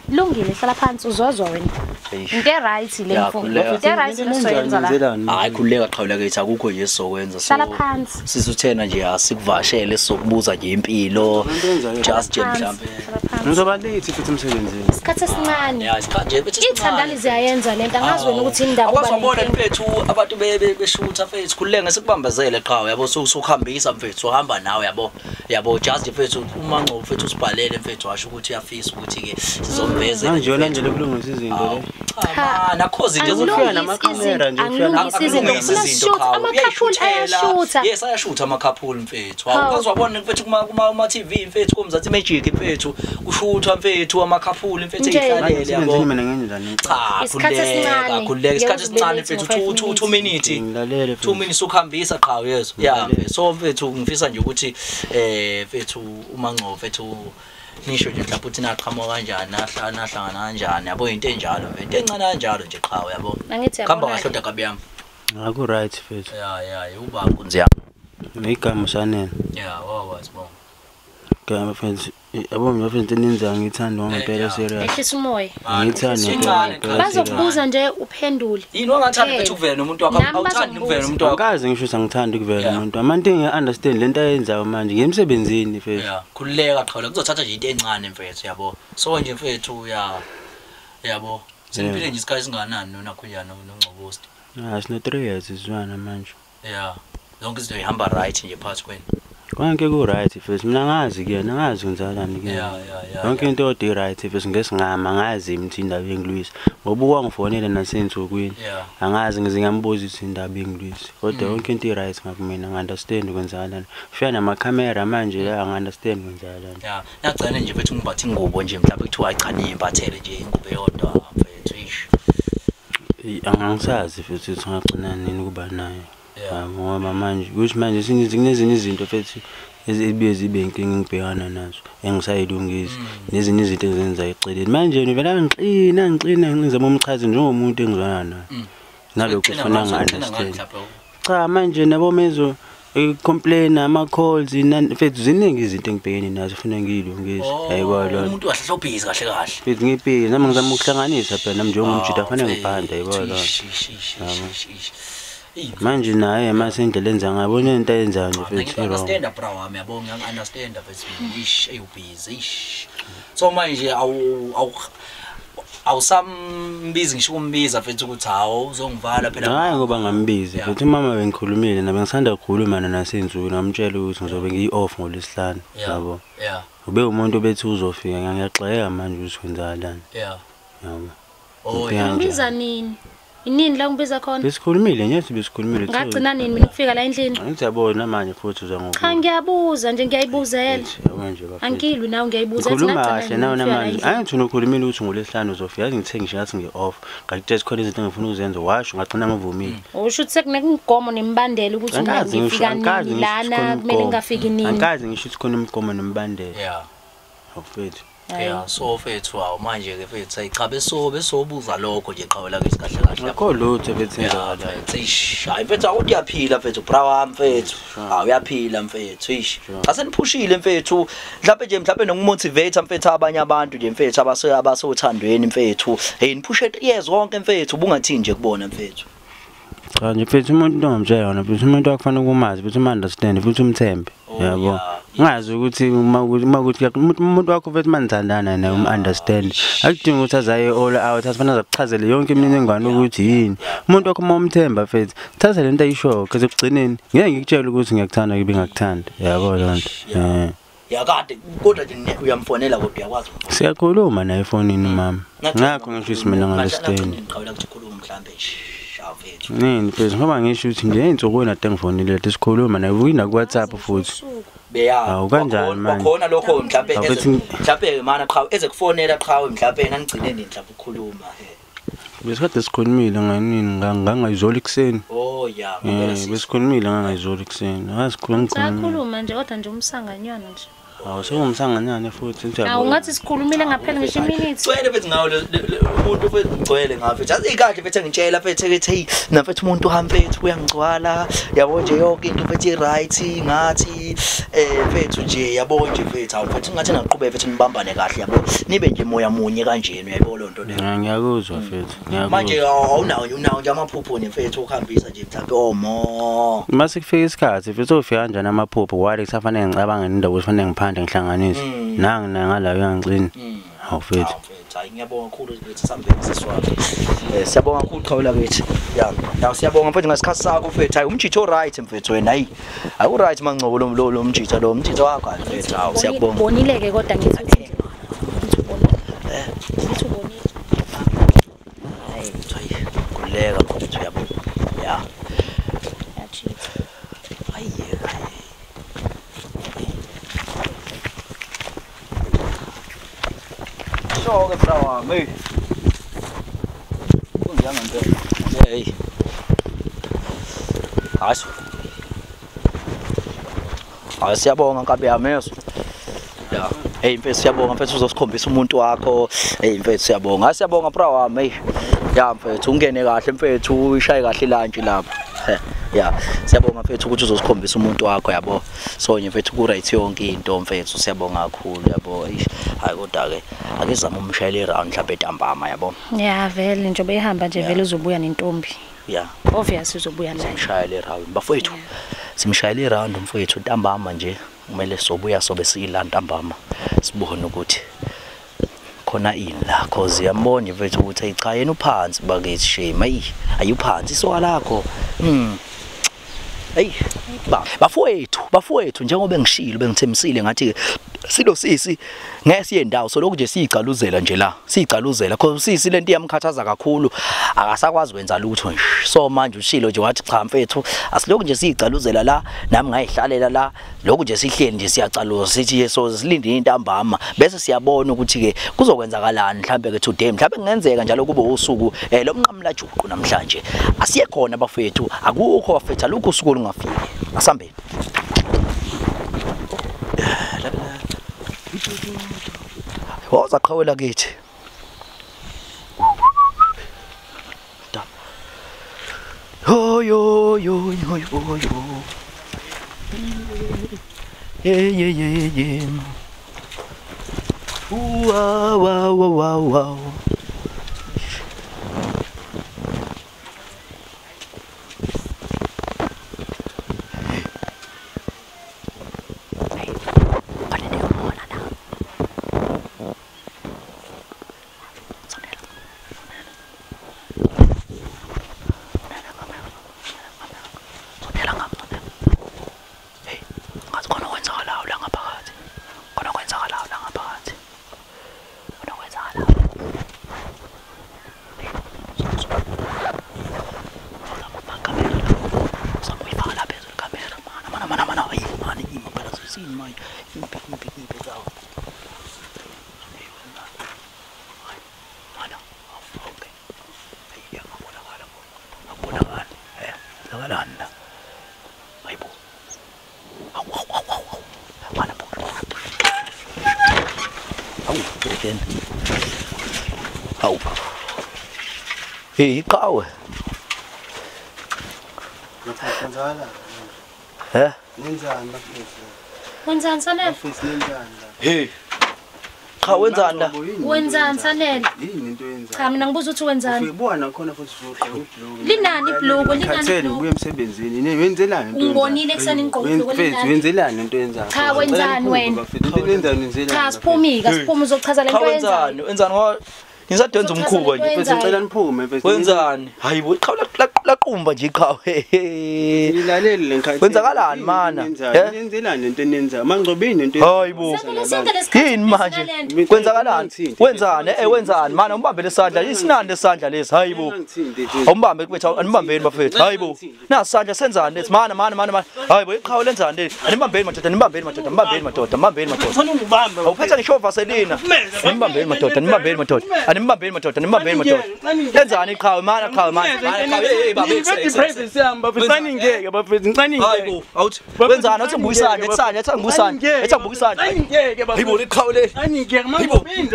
Lungile hlala phansi uzozwa wena. Into right le mfo. Into right lesoyenza la. Hayi khululeka qhawula kithi akukho nje sizokwenza so. Hlala phansi. Sisuthena nje asikuvashele sizokubuza nje impilo. Just nje mhlambe. Ngizoba late futhi emsebenzini. Isikhathi esincane. Yeah, isikhathi nje bethi esincane. Ithandani ziyayenza lento angazi wena ukuthi indaba uba. Awasabona mfethu abantu beshutha mfethu khululeka ngesikubambazele qhawe yabo sokuhambisa mfethu uhamba nawe yabo. Yabo just mfethu uma ngcobo mfethu usibhalele mfethu washo ukuthi uyafisa ukuthi ke sizomveze. Manje yona nje lokulungisa izinto le. Cha nakho izinto ezofika namakhamera nje ufika izinto ama-couple ayashutha. Yes ayashutha ama-couple mfethu. Awukazi wabona mfethu kuma TV mfethu komzathi Magic mfethu kushuthwa mfethu ama-couple mfethu eyihlalele yabo. Mina ngenjani? Cha khululeka khululeka isikhathi esincane mfethu 2 minutes. 2 minutes ukuhambisa qha uyezwa. Yeah so mfethu ngifisa nje ukuthi mfethu uma ngcobo mfethu nisho nje mhlawumbe uthi naqhamuka kanjani nahlangana kanjani yabo into enjalo into encane kanjalo nje qha yabo. Khamba kahle kodwa kabi yami. Aku right mfethu. Yeah uba nkunzi yami. Igama Shanele. Yeah wawa sibonga. Gama mfethu yabo mina mfethu eninza ngithanda ngempela serious. Ehlisa umoya. Ngithanda. Bazokubuza nje uphendule. Yini ongathanda mfethu ukuvela nomuntu wakho awuthandi ukuvela nomuntu wakho. Angikaze ngisho ukuthi angithandi ukuvela nomuntu. Amanti ngiya understand lento ayenzayo manje ngiyemsebenzini mfethu. Yeah khululeka qhawula kuzothatha nje into encane mfethu yabo. So nje mfethu yabo. Seniphile nje isikhathi singanani nona khuyana noNgcobosti. Ah sino 3 years izwana manje. Yeah. Zonke izinto ihamba right nje phakathi kwenu. Konke ku right mfethu mina ngazi kuyena ngazi kwenzakalani kuyena. Yeah. Yonke into odi right mfethu ngesingama ngazi imthi indaba engilwisa ngoba uwangifonela nasensukwini. Angazi ngize ngambuza ukuthi indaba engilwisa kodwa yonke into i right ngakumina ngi-understand kwenzakalani. Fika namakhamera manje la ngi-understand kwenzakalani. Yeah, nagcina nje mfethu ngimbathe ingubo nje mhlawumbe kuthiwa cha niyimbathele nje ingubo eyodwa mfethu ish. Angisazi mfethu ukuthi ngagcina nini kuba nayo. Ngoba manje ukuthi manje kunezinye izinto mfethu ezibuye zibe inkinga engibhekana nazo engisayilungisa nezinye izinto engizenza eceleni manje vele ngixina ngizama umchazi njengomuntu engizwana naye nalokho ufuna ngi-understand. Cha manje nabo mezo complain ama calls mfethu ziningi izinto engibhekene nazo ufuna ngiyilungise yayibona lo umuntu wahlobhizi kahle kahle mfethu ngibhizi nami ngizama ukuhlanganisa phela nami njengomjida kufanele ngibhande yayibona. Manje naye mase indlela enza ngabona into ayenzayo nje mfethu. Ngiya-understand bra wami yabo ngiya-understand mfethu ish eyubhizi ish. So manje awusambizi ngisho ukumbiza mfethu ukuthi hawo uzongivala phela. Hayi ngoba ngambizi mfethu umama bengikhulumile nabe ngisanda ukukhuluma nasenzukwini ngamtshela ukuthi ngizobe ngiyi-off ngolwesihlanu yabo. Yeah. Ube umuntu obethi uzofika ngiyaxeka manje ukuthi kwenzakalani. Yeah. Yabo. Oh ngibiza nini? Inini la ngibiza khona? Besikhulumile nje besikhulumile. Ngagcina nini mina ukufika la endlini? Ngiyabona manje futhi uza ngoku. Cha ngiyabuza nje ngiyayibuzela. Manje bafethu. Angilwi nawe ngiyayibuza ethi ngagcina. Khuluma kahle nawe namanje. Angithi unokhulumile ukuthi ngolwesihlanu uzofika yazi ngithe ngisho ngathi ngi-off. Ngakutshela khona izinto engifuna ukuzenza washo ngagcina ngivumile. Usho ukuthi sekunemigomo nemibandela ukuthi ngifika nini lana kumele ngingafiki nini. Angikaze ngisho ukuthi khona imigomo nemibandela. Yeah. Awufethu. Yeah, so mfethu awu manje ke mfethu ayicha besobuza lokho nje qhawela ke kahle kahle. Akho lutho mfethu njalo. Eish, hayi mfethu awuthi uyaphila mfethu bra wami mfethu. Hawu uyaphila mfethu eish. Aseniphushile mfethu. Mhlawumbe nje mhlawumbe nokumotivate mfethu abanye abantu nje mfethu abasothandweni mfethu. Hey niphushe 3 years wonke mfethu ubungathini nje kubona mfethu. Cha nje mfethu umuntu ongamtshela yona mfethu umuntu akufanele ukumazi mfethu um-understand futhi umthembe. Yabo. Ngazi ukuthi uma ukuthi umuntu wakho mfethu manithandana naye um-understand. Akudingi ukuthi azaye all out asifana azakuchazele yonke imininingwane ukuthi yini. Umuntu wakho uma umthemba mfethu thatha lento ayishoyo because ekugcineni ngeke ngikutshele ukuthi ngiyakuthanda ngibe ngakuthanda. Yabo lonto. Yakade kodwa nje uyamfonela kodwa uyakwazi. Siyakhuluma naye efonini mama. Ngakho ngisho ukuthi mina ngi-understand. Ngiqhawula ukuthi ukhuluma mhlambe nje. Nini mfethu ngoba ngisho ukuthi nje insukwini ade ngifonile leti sikhuluma naye uyina ku WhatsApp futhi. Beya. Kanjani manje? Wakhona lokho mhlambe mhlambe mana qhawe eze kufonela qhawe mhlambe nanigcine nini mhlambe ukukhuluma he. Besikade sikhulumile nganini ngangayizolo ekuseni. Oh yeah, besikhulumile ngangayizolo ekuseni. Asikhuluma ngikhuluma. Sakhuluma nje kodwa nje umsanganywana nje. Awu sengumsanganyane futhi nje. Awu ngathi sikhulumile ngaphela ngisho iminutes. Gcwele mfethu ngawo umuntu mfethu ngcwele ngawo mfethu. Yazi ikahle mfethu ngitshela mfethu ethi hey na mfethu umuntu uhambe mfethu uyangcwala yabo nje yonke into mfethu i-right ngathi mfethu nje yabo nje mfethu awu mfethu ngathi naqhubeka mfethu nibambane kahle yabo nibe nje moya munye kanjena uyayibona lonto leyo. Ngiyakuzwa mfethu. Ngiyakuzwa. Manje awunawo unawo nje amaphupho ne mfethu ukuhambisa nje mhlawumbe omo. Mase kufika isikhathi mfethu ufika kanjani amaphupho wale kusafanele ngicabange nendawo kufanele ngiphande ngihlanganise. Nangi ngala uyangicina. Hawu mfethu. Hayi ngiyabonga kakhulu mfethu sambeni siswakhe. Siyabonga kakhulu qhawula kithi. Ya. Ya siyabonga mfethu ngesikhathi sakho mfethu. Hayi umjitho right mfethu wena hayi. Awu right mangcobo lo mjitho lo mjitho wakho mfethu. Hawu siyakubonga. Bonile ke kodwa ngithi uthi ubonile. Uthi ubonile. Hayi mfethu kuleka mfethu yabo. Ya. Hayi. Shoke bra wami. Kunjani ngempela? Hey. Hayi. Hayi siyabonga nkabi yami yeso. Ya. Hey mfethu siyabonga mfethu uzosikhombisa umuntu wakho. Hey mfethu siyabonga. Hayi siyabonga bra wami. Ya mfethu ungene kahle mfethu ishaye kahle lunch lapha. Ya siyabonga mfethu ukuthi uzosikhombisa umuntu wakho yabo. So nje mfethu ku right yonke into mfethu siyabonga kakhulu yabo. Hayi kodwa ke ake zama umshayeli round mhlawumbe entambama yabo. Ya vele nje behamba nje vele uzobuya nentombi. Yeah. Obvious uzobuya naye. Simshayele round bafowethu. Simshayele round mfowethu ntambama nje kumele sobuya sobe sila ntambama sibone ukuthi khona ini la cause yambona mfethu ukuthi cha yena uphansi bakithi shame ayi ayuphansi isoka lakho. Hey bafowethu njengoba ngishilo bengithembisile ngathi silo sisi ngeke siye ndawo so lokhu nje siyicaluzela nje la siyicaluzela cause sisi lento iyamkhathaza kakhulu akasakwazi kwenza lutho nje so manje ushilo nje wathi cha mfethu asilokhu nje siyicaluzela la nami ngayihlalela la lokhu nje sihleli nje siyacaluza sithi yeso silinde intambama bese siyabona ukuthi ke kuzokwenzakalani mhlambe ke today mhlambe kungenzeka njalo kube usuku lomnqamla juqu namhlanje asiye khona bafethu akukho bafethu alukho usuku olungafiki asambeni. Woza qhawela kithi. Da. Yo yo yo yo yo yo. Ye ye ye ye. Wow wow wow wow. Hawu. Hey, iqhawe. Eh? Nenzani bafethu? Wenzani Sanele? Bafethu nenzani la? Hey. Cha wenzani la? Wenzani Sanele? Yini into yenzayo? Cha mina ngibuza ukuthi wenzani? Uyibona khona futhi uzohlola ibhluku. Linani ibhluku, linani ibhluku. Ubuye emsebenzini. Wenzelani into? Ungibonile ekuseni ngigqoke ibhluku linani. Wenzelani into yenzayo? Cha wenzani wena? Bafethu wenzani wenzelani? Cha siphumi, asiphumi uzochaza lento yenzayo. Wenzani? Wenzani ngoba ngisadwenza umkhuba nje. Mfethu ngicela niphume mfethu. Wenzani? Hayi bo iqhawe laqumba nje iqhawe. Nilalele le nkhathi. Kwenzakalani mana? Nenzelani lento enenzayo? Mangcobini lento. Hayi bo. Yini manje? Kwenzakalani? Wenzani? Wenzani? Mana umbambe lesandla. Isinani lesandla lesi. Hayi bo. Awumbambe mfethu, anibambeni bafethu. Hayi bo. Nasandla senzani lesi? Mana mana mana. Hayi bo iqhawe lenzani leli? Anibambeni madoda, anibambeni madoda, anibambeni madoda, anibambeni madoda. Ngifuna ungibambe. Awuphethe ngisho vaselina. Anibambeni madoda, anibambeni madoda. Animbambeni madoda, animbambeni madoda. Yenzani iqhawe mana qhawe mana. Hey baba, i-privacy yami bafethu. Saningeke bafethu, ngisaningeke. Hayibo, awuthi wenzani awuthi ngibuyisane, ethani, ethani ngibuyisane, ethani ngibuyisane. Saningeke bafethu. Hayibo liqhawe le. Saningeke manje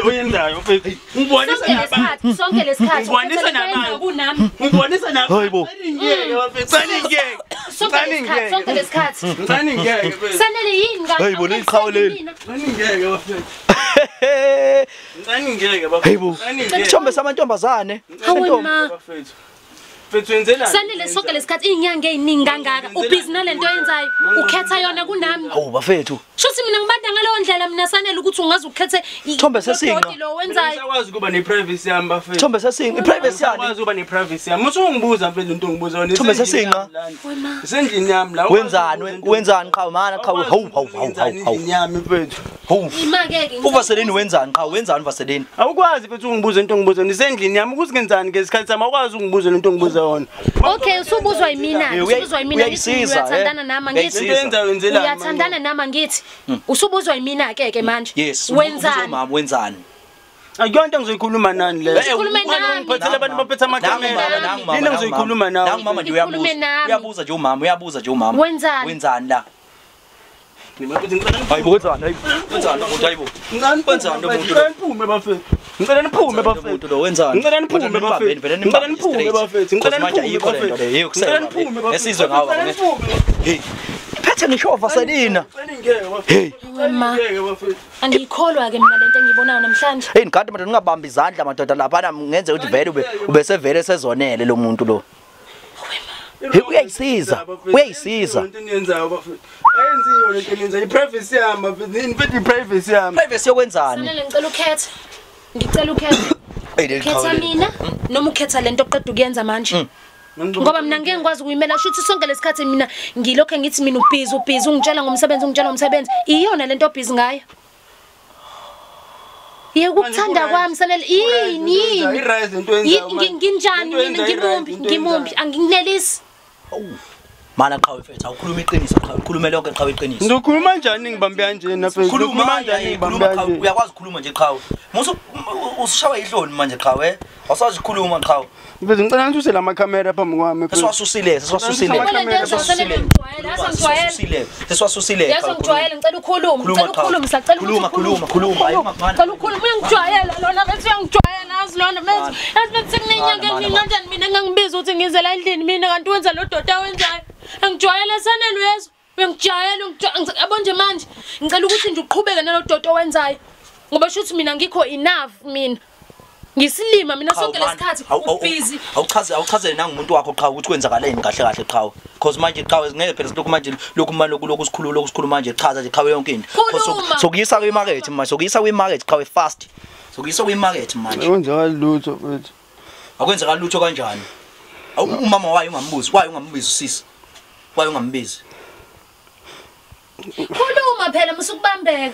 oyenzayo mfethu. Ngibonisa nabantu. Sonke lesikhathi. Ngibonisa nabantu kunami. Ngibonisa nabantu. Hayibo. Saningeke bafethu. Saningeke. Saningeke. Sonke lesikhathi. Saningeke mfethu. Sanele yini kanti? Hayibo liqhawe leli. Saningeke bafethu. Saningeke bafethu. Hayibo. Isithombe samantombazane. Hawe ma. Mfethu wenzelani? Sanele sonke lesikhathi inyanga eziningi kangaka. Ubhizi nalento oyenzayo. Ukhetha yona kunami. Hawu bafethu. Shuthi mina ngibanda ngaleyo ndlela mina Sanele ukuthi ungaze ukhethe isithombe sesinqa. Lo wenzayo. Ngisakwazi ukuba ne-privacy yami bafethu. Isithombe sesinqa, i-privacy yani. Ngisakwazi ukuba ne-privacy yami. Usungibuza mfethu into ongibuza yona. Isithombe sesinqa. Isendlini yami la. Wenzani? Wenzani qhawe mana qhawe? Hawu hawu hawu hawu. Endlini yami mfethu. Hawu. Ima-ke uVaseline wenzani qhawe? Wenzani uVaseline? Awukwazi mfethu ungibuza into ongibuza yona. Isendlini yami ukuthi ngenzani ngesikhathi sami awukwazi ungibuza into ongibuza yona. Okay, usubuzwa yimina. Usubuzwa yimina ngithi uyathandana nami angithi. Uyathandana nami angithi. Usubuzwa yimina ke ke manje. Wenzani mama wenzani? Akuyonto ngizoyikhuluma nani le. Ukhulume nami. Ngiphathele abantu baphethe amakamera. Nina ngizoyikhuluma nawe. Nangu mama nje uyabuza. Uyabuza nje umama, uyabuza nje umama. Wenzani? Wenzani la? Hayibo wenzani? Hayibo. Wenzani umuntu hayibo. Wenzani umuntu? Niphume bafethu. Ngicela niphume bafethu. Wenzani? Ngicela niphume bafethu. Ngicela niphume bafethu. Ngicela niphume bafethu. Esizwe ngawo. Hey. Phethe ngisho Vaselina. Hey. Ma. Angikholwa ke mina lento engiyibonayo namhlanje. Hey ngikade madoda ningabamba izandla madoda lapha ngenze ukuthi vele ubesevele sezonele lo muntu lo. Hey uyayisiza. Uyayisiza. Into eniyenzayo bafethu. Ayenziyo lento eniyenzayo. I-privacy yami bafethu. Nini mfethu i-privacy yami. Privacy yokwenzani? Sanele ngicela ukhethe. Ngicela ukhethe. Khetha mina noma ukhetha lento oqeda ukuyenza manje. Ngoba mina ngeke ngikwazi ukuyimela shuthi sonke lesikhathi mina ngilokho ngithi mina ubhizi ubhizi ungitshela ngomsebenzi ungitshela ngomsebenzi iyona lento obhizi ngayo. Yekuthanda kwami Sanele yini yini? I-rise lento oyenzayo. Nginjani mina ngimumbi ngimumbi angikunelisi. Mana qhawe mfethu awukhuluma iqiniso qhawe ukhulume lonke qhawe iqiniso. Ngizokhuluma kanjani ngibambe kanjena mfethu? Khuluma kanjani ngibambe kanje? Uyakwazi ukukhuluma nje qhawe. Musu usishawa ihloni manje qhawe. Awusazi ukukhuluma qhawe. Mfethu ngicela ngisuse la makhamera phambi kwami. Sesiwasusile, sesiwasusile. Sesiwasusile. Sesiwasusile. Yazi ngijwayele ngicela ukhulume. Ngicela ukhulume sacela ukuthi khuluma khuluma. Ngicela ukhulume uyangijwayela lona mfethu uyangijwayela azi lona mfethu. Yazi mfethu sekunenyanga eningi kanjani mina engangibiza ukuthi ngize la endlini mina kanti wenza lo dota wenzayo. Angijwayele Sanele uyezwa. Uyangijwayela yabo nje manje ngicela ukuthi nje uqhubeke nalo dota owenzayo. Ngoba shuthi mina ngikho enough mina. Ngisilima mina sonke lesikhathi ubhizi. Awuchaze awuchazele nangumuntu wakho qhawe ukuthi kwenzakaleni kahle kahle qhawe. Because manje qhawe ngeke phela lokhu manje lokhu manje lokhu sikhuluma lokhu sikhuluma manje chaza nje qhawe yonke into. Sokuyisa kwi-market manje sokuyisa kwi-market qhawe fast. Sokuyisa kwi-market manje. Akwenzakali lutho mfethu. Akwenzakali lutho kanjani? Umama wayo ungambuzi, wayo ungambizi usisi. Wayo ungambizi. Khuluma phela musukubambeka.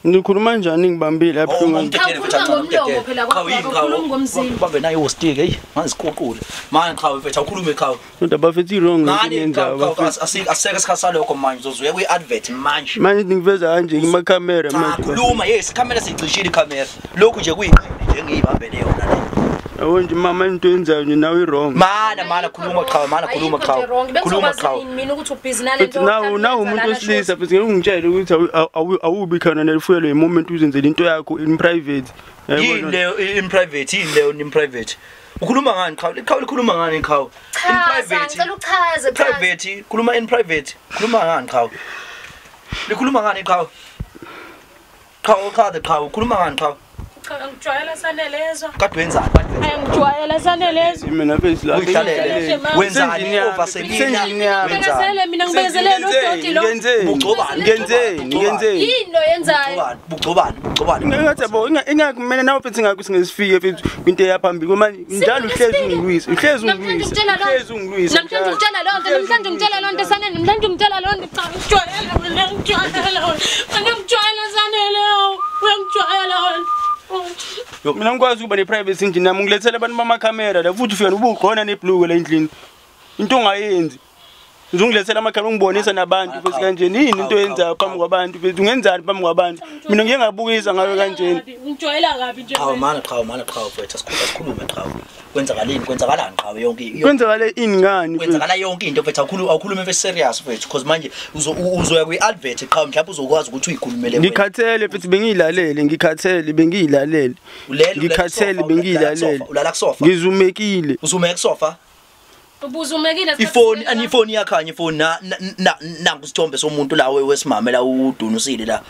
Ngikhuluma kanjani ngibambile lapho ngomlomo phela kwakhuluma ngomzimba. Ubambe nayo stick hey, manje siququle. Manje qhawe mfethu awukhulume qhawe. Kodwa bafethu i-wrong lento yenzayo bafethu. Asike isikhathi salokho manje uzozuya kwi-advert manje. Manje ngiveza kanje kuma-camera manje. Khuluma yes, camera siyicishile i-camera. Lokhu nje kuyinqindi nje ngiyibambele yona le. Yabo nje mama into yenzayo nje nawe i-wrong. Mana mana khuluma qhawe, mana khuluma qhawe. Khuluma qhawe. Mina ukuthi ubhizi nalento. Nawu umuntu wesilisa futhi ngeke ungitshele ukuthi awubi khona nelifuyelo moment uzenzele into yakho in private. Yini leyo in private? Yini leyo in private? Ukhuluma ngani qhawe? Iqhawe likhuluma ngani qhawe? In private. Ngicela uchaze private. Khuluma in private. Khuluma ngani qhawe? Likhuluma ngani qhawe? Qhawe qhawe qhawe. Khuluma ngani qhawe? Angijwayela Sanele yezwa. Kade wenzani? Angijwayela Sanele yezwa. Mina mfethu la. Wenzani uVaselina? Wenzani? Mina ngibekezelele udoti lo. Bugcobani? Ngenzeni? Ngenzeni? Yini lo yenzayo? Bugcobani? Bugcobani? Ngathi yabo ingakumele nawe mfethu ngakho singesifike mfethu kwinto eyaphambili. Manje njalo uhlezi ungilwisa. Uhlezi ungilwisa. Uhlezi ungilwisa. Namhlanje ngitshela lonto, namhlanje ngitshela lonto Sanele, namhlanje ngitshela lonto. Cha ngijwayela mina ngijwayela. Mina ngijwayela Sanele. Uyangijwayela wena. Mina ngikwazi ukuba ne-privacy endlini nami ngilethele abantu bamakhamera la futhi ufika nobukhona nebhluku la endlini. Into ongayenzi. Uzongilethela amakhamera ungibonisa nabantu futhi kanjeni. Yini into oyenzayo phambi kwabantu futhi ungenzani phambi kwabantu? Mina ngike ngabukisa ngawe kanjeni. Ungijwayela kabi nje. Qhawe mana qhawe mana qhawe mfethu asikhulume qhawe. Kwenzakaleni kwenzakalani qhawe yonke Kwenzakale ini ngani? Kwenzakala yonke into mfethu awukhulume mfethu serious mfethu because manje uzoya kwi-advert qhawe mhlawumbe uzokwazi ukuthi uyikhulumele wena. Ngikhathele mfethu bengiyilalele ngikhathele bengiyilalele. Ngikhathele bengiyilalele. Ulala kusofa. Ngizumekile. Uzumeke kusofa. Ubuzumekile ifoni anifoni yakhanya ifoni na nangu isithombe somuntu la wesimame la udunusile la.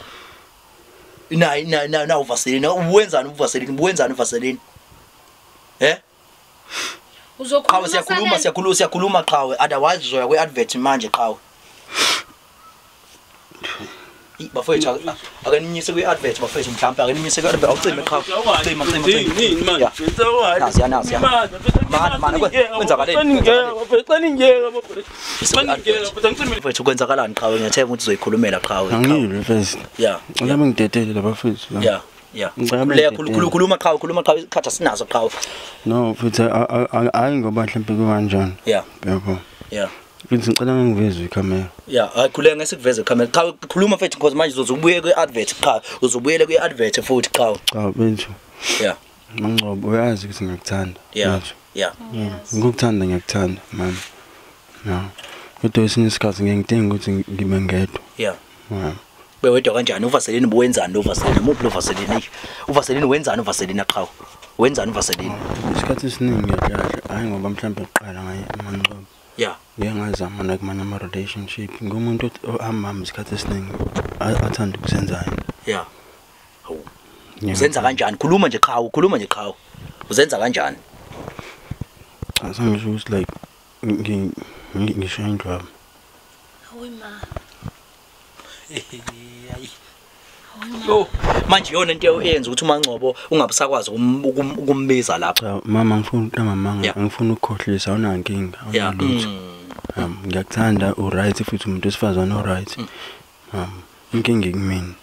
Na uvaseline uwenzani uvaseline uwenzani uvaseline? Eh? Uzokhuluma siyakhuluma siyakhuluma qhawe otherwise uzoya kwi-advert manje qhawe. Bafowethu ake ninyise kwi-advert bafowethu mhlawumbe ake ninyise kwi-advert awucime qhawe cima Yini manje? Nazi nazi. Mana kwenzakaleni? Mfethu kwenzakalani qhawe ngiyathemba ukuthi uzoyikhulumela qhawe. Angiyilo mfethu. Yeah. Ngicela ngidedele laba mfethu. Yeah. Yeah. Khuluma qhawe khuluma qhawe isikhathi asinazo qhawe. No mfethu hayi ngoba mhlawumbe kukanjani. Yeah. Yebo. Yeah. Mfethu ngicela ngiveze ikhamera. Yeah, akhuleka ngesikuveze ikhamera. Qhawe khuluma mfethu because manje uzobuye kwi-advert qhawe. Uzobuyela kwi-advert futhi qhawe. Cha mfethu. Yeah. Mangcobo uyazi ukuthi ngiyakuthanda. Yeah. Yeah. Ngikuthanda ngiyakuthanda mama. No. Kodwa esinye isikhathi ngiyangidinga ukuthi ngibe ngedwa. Yeah. Yeah. Bewedwa kanjani uvaseline uwenzani lo vaseline muphi lo vaseline uvaseline wenzani uvaseline qhawe wenzani uvaseline Isikhathi esiningi ngiyadlala hayi ngoba mhlawumbe uqala ngaye Mangcobo. Yeah. Ngike ngazama nakumanye ama relationship ngumuntu ohamba isikhathi esiningi athanda ukuzenza yena. Yeah. Hawu. Uzenza kanjani? Khuluma nje qhawe, khuluma nje qhawe. Uzenza kanjani? Cha sengisho ukuthi like ngisho indlwabu. Hawu ma. Yo, manje yona into eyenza ukuthi uMangcobo ungabusakwazi ukumbiza lapha. Cha mama ngifuna ukuqamba manga ngifuna ukukhohlisa awunankinga awunalutho. Ngiyakuthanda u right futhi umuntu wesifazane u right. Inkinga ikumina.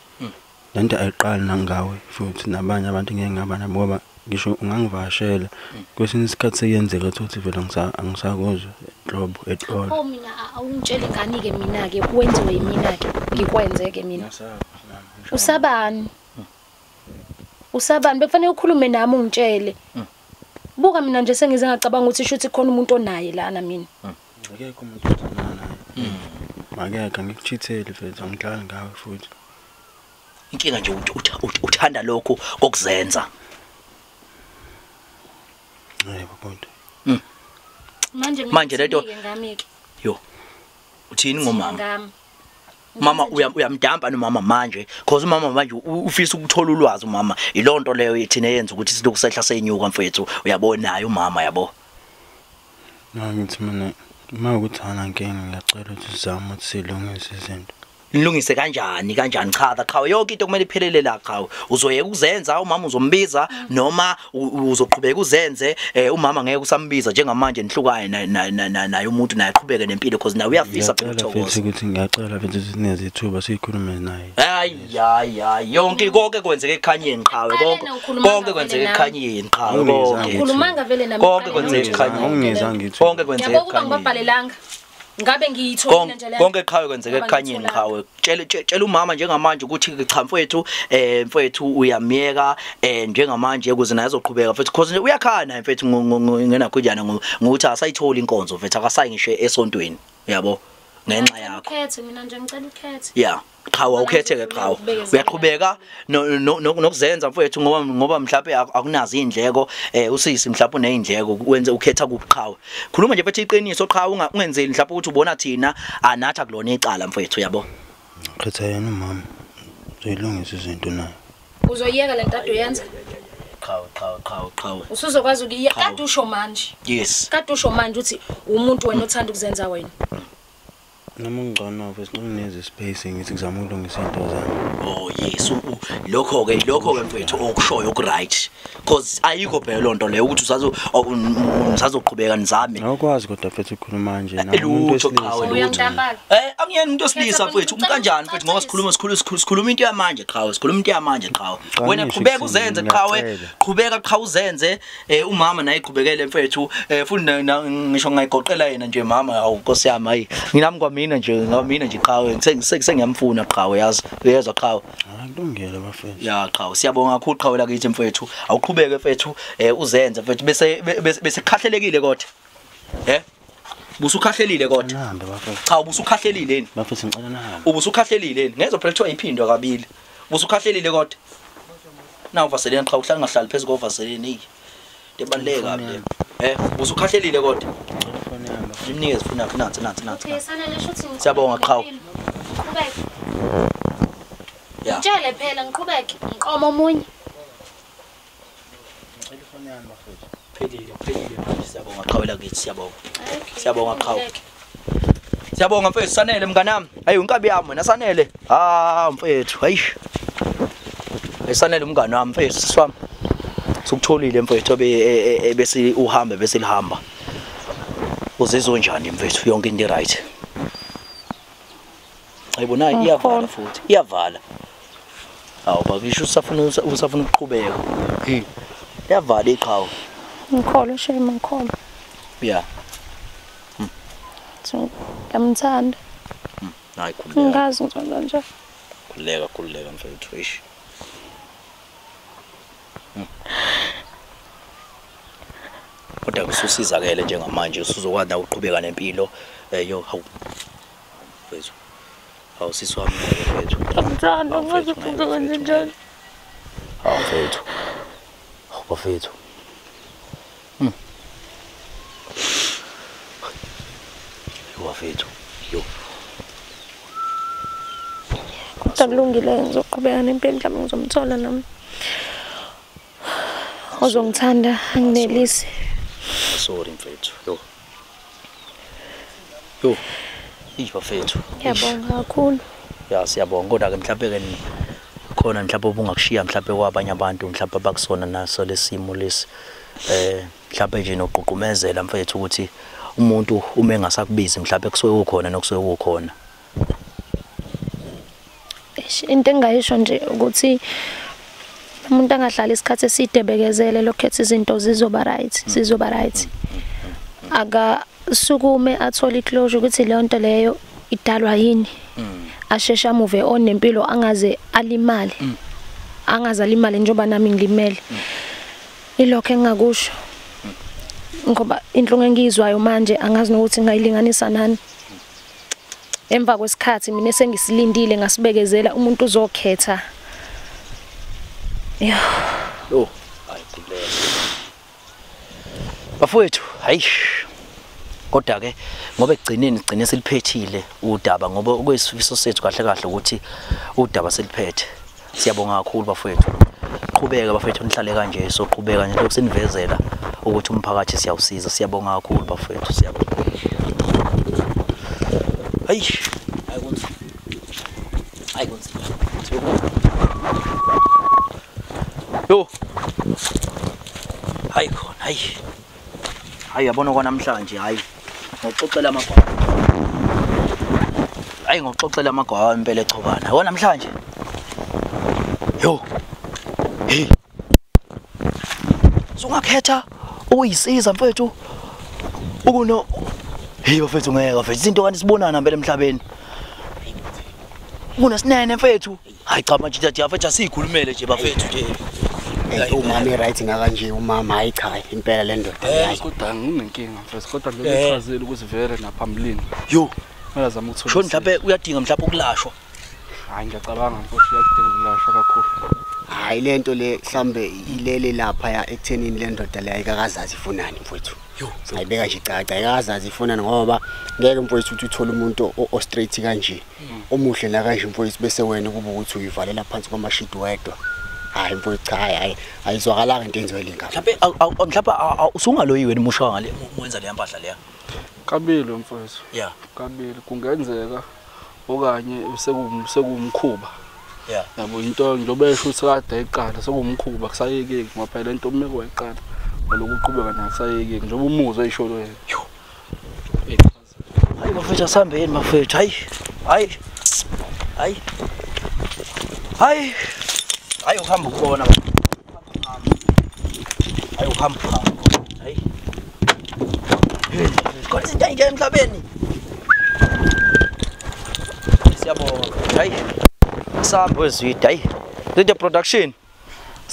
Lento ayiqali nangawe futhi nabanye abantu ngeke ngaba nabo ngoba ngisho ungangivakashela kwesinye isikhathi seyenzeka ukuthi vele angisakuzwa nhlobo at all. Oh mina awungitsheli ngani ke mina ke wenziwe yimina ke ngikwenzeke mina. Usabani? Usabani bekufanele ukhulume nami ungitshele. Buka mina nje sengize ngacabanga ukuthi shuthi khona umuntu onaye lana mina. Akekho umuntu othandana naye. Akekho ngikuchithele mfethu angidlali ngawe futhi. Inkinga nje uthanda lokho kokuzenza. Yebo kodwa. Manje lento yo. Uthini ngomama? Mama uyamdampa nomama manje because umama manje ufisa ukuthola ulwazi umama ilonto leyo ethina yenza ukuthi silokhu sehla senyuka mfethu uyabona naye umama yabo. No ngithi mina uma ukuthana inkinga ngiyacela ukuthi sizame ukuthi silungise izinto. Nilungise kanjani kanjani chaza qhawe yonke into kumele iphelele la qhawe uzoyeka ukuzenza umama uzombiza noma uzoqhubeka uzenze umama ngeke usambiza njengamanje nihlukane naye umuntu naye aqhubeke nempilo because nawe uyafisa phela ukuthokoza. Ukuthi ngiyacela futhi sineze ithuba sikhulume naye. Hayi hayi hayi yonke konke kwenzeke ekhanyeni qhawe konke konke kwenzeke ekhanyeni qhawe konke. Khulumanga vele nami. Konke kwenzeke ekhanyeni. Konke kwenzeke. Yabo kuba ngibabhalelanga. Ngabe ngiyitholile nje le. Konke qhawe kwenzeke ekhanyeni qhawe. Tshela umama njengamanje ukuthi cha mfowethu mfowethu uyamiyeka njengamanje ukuze naye azoqhubeka mfethu because uyakhala naye mfethu ngenakhujana ngokuthi asayitholi inkonzo mfethu akasayi ngisho esontweni uyabo ngenxa yakho. Ukhethe mina nje ngicela ukhethe. Yeah. Qhawe ukhetheke qhawe. Uyaqhubeka nokuzenza mfowethu ngoba mhlawumbe akunazo indleko usisi mhlawumbe unezindleko wenze ukhetha kuqhawe. Khuluma nje mfethu iqiniso qhawe ungenzeli mhlawumbe ukuthi ubona thina anathi akulona icala mfowethu yabo. Khetha yena umama. Uzoyilungisa izinto naye. Uzoyiyeka lento ade uyenza? Qhawe qhawe qhawe qhawe. Usuzokwazi ukuyiya kade usho manje. Yes. Kade usho manje uthi umuntu wena othanda ukuzenza wena. Noma ngcono mfethu ngineze space ngithi ngizama ukulungisa into zami. Oh yes, lokho ke mfethu okushoyo ku right. Because ayikho phela lonto leyo ukuthi usazoqhubeka nizame. Awukwazi kodwa mfethu ukukhuluma nje na umuntu wesilisa. Angiyena umuntu wesilisa mfethu, kanjani mfethu ngoba sikhuluma into yamanje qhawe, sikhuluma into yamanje qhawe. Wena qhubeka uzenze qhawe, qhubeka qhawe uzenze, umama naye iqhubekele mfethu, futhi ngisho ngayigoqela yena nje mama, awu Nkosi yami hayi. Nginami kwamina nje, ngamina nje qhawe, sengiyamfuna qhawe yazi. Uyezwa qhawe? Akulungile bafethu. Ya qhawe, siyabonga kakhulu qhawe lakithi mfethu. Awuqhubeke mfethu, uzenze mfethu bese bese khahlelekile kodwa. Busukhahlelile kodwa. Nahambe bafethu. Cha ubusukhahlelile yini? Bafethu ngicela nahambe. Ubusukhahlelile yini? Ngezwe phela kuthiwa iphindwa kabili. Ubusukhahlelile kodwa. Nawu vaseline qha uhlala ngahlali phezulu ko vaseline hey. Debaluleke kabi le. Ubusukhahlelile kodwa. Imnikeze ifoni yakho nansi. Siyabonga qhawe. Qhubeke. Ngitshele phela ngiqhubeke ngiqoma omunye. Ngicela ifoni yami bafethu. Phelile manje siyabonga qhawe lakithi siyabonga. Siyabonga qhawe. Siyabonga mfethu sanele mnganami. Hayi unkabi yami wena sanele. Ah mfethu hayi. Sanele umngani wami mfethu siswami. Sukutholile mfethu bese uhambe bese lihamba. Uzizwa njani mfethu yonke into right? Ayibona iyavala futhi iyavala. Awu bakisho usafuna ukuqhubeka. Iyavala iqhawe. Ngikholwa shame ngikholwa. Yeah. Ngiyamthanda. Hayi khululeka. Ngingazi ngithanda nje. Khululeka mfethu eish. Kodwa ususizakele njengamanje usuzokwazi na ukuqhubeka nempilo yo hawu. Mfethu. Hawu sisi wami mfethu. Ngiyamthanda ngazi ukuthi kanjani. Hawu mfethu. Hawu bafethu. Bafethu. Yo. Kodwa kulungile ngizoqhubeka nempilo mhlawumbe ngizomthola nami. Ozongithanda anginelise. Sorry mfethu. Yo. Yo. Ih bafethu. Ngiyabonga kakhulu. Ya siyabonga kodwa ke mhlawumbe ke khona mhlawumbe obungakushiya mhlawumbe kwabanye abantu mhlawumbe abakusona naso lesimo lesi. Mhlawumbe nje nokuqhumezela mfethu ukuthi umuntu uma engasakubizi mhlawumbe kusuke kukhona nokusuke kukhona. Into engayisho nje ukuthi umuntu angahlali isikhathi eside bekezele lokhetha izinto zizoba right, zizoba right. Aka sukume athole iclosure ukuthi leyo nto leyo idalwa yini. Asheshe amuve on nempilo angaze alimale. Angaze alimale njengoba nami ngilimele. Ilokho engakusho. Ngoba inhlungu engiyizwayo manje angazi nokuthi ngayilinganisa nani. Emva kwesikhathi mina sengisilindile ngasibekezela umuntu uzokhetha. Yeah. Oh, hayi khululeka. Bafowethu, hayi. Kodwa ke ngoba ekugcineni sigcine siliphethile udaba ngoba okwesifiso sethu kahle kahle ukuthi udaba seliphethe. Siyabonga kakhulu bafowethu. Qhubeka bafowethu nihlale kanje soqhubeka nje lokusinivezela ukuthi umphakathi siyawusiza. Siyabonga kakhulu bafowethu, siyabonga. Hayi, ayikunzima. Ayikunzima. Yo. Hayi khona, hayi. Hayi yabona kwanamhlanje hayi. Ngoxoxela amagwala. Hayi ngoxoxela amagwala impela echobana. Yabona namhlanje. Yo. Hey. Sungakhetha ukuyisiza mfethu. Ukuno hey bafethu ngeke bafethu izinto kanti sibonana impela emhlabeni. Kunesinene mfethu. Hayi cha manje daddy bafethu asikhulumele nje bafethu nje. Umama right ngakanje umama hayi cha impela le ndoda hayi. Kodwa nginenkinga mfethu kodwa ngikuchazela ukuthi vele naphambilini. Yo. Kumele azame ukuthola. Sho mhlawumbe uyadinga mhlawumbe ukulashwa. Hayi ngiyacabanga mfethu uyadinga ukulashwa kakhulu. Hayi lento le mhlambe ilele lapha ya ekuthenini le ndoda le ayikakazazi ifunani mfethu. Singayibeka nje caca ayikazazi ifunani ngoba ngeke mfethu uthi uthole umuntu o straight kanje. Omuhle la kanje mfethu bese wena kuba ukuthi uyivalela phansi kwamashidi wedwa. Hayi mfethu cha hayi ayizwakalanga into enziwe lengane. Mhlawumbe mhlawumbe usungaloyiwe wena umusha ngale mwenza le mpahla leya. Kabili mfowethu. Yeah. Kabili kungenzeka okanye sekuwumkhuba. Yeah. Yabo into njengoba esho ukuthi kade eqala sekuwumkhuba kusayekeki ngoba phela into umeko wayiqala lokuqhubeka nayo kusayekeki njengoba umuzwe esho lo yena. Hayi bafethu asihambeni bafethu. Hayi. Hayi. Hayi. Hayi. Hayi uhamba ukubona. Hayi uhamba. Hayi. Kodwa izinto nje emhlabeni. Siyabonga. Hayi. Sihamba ezwide hayi. Lento production.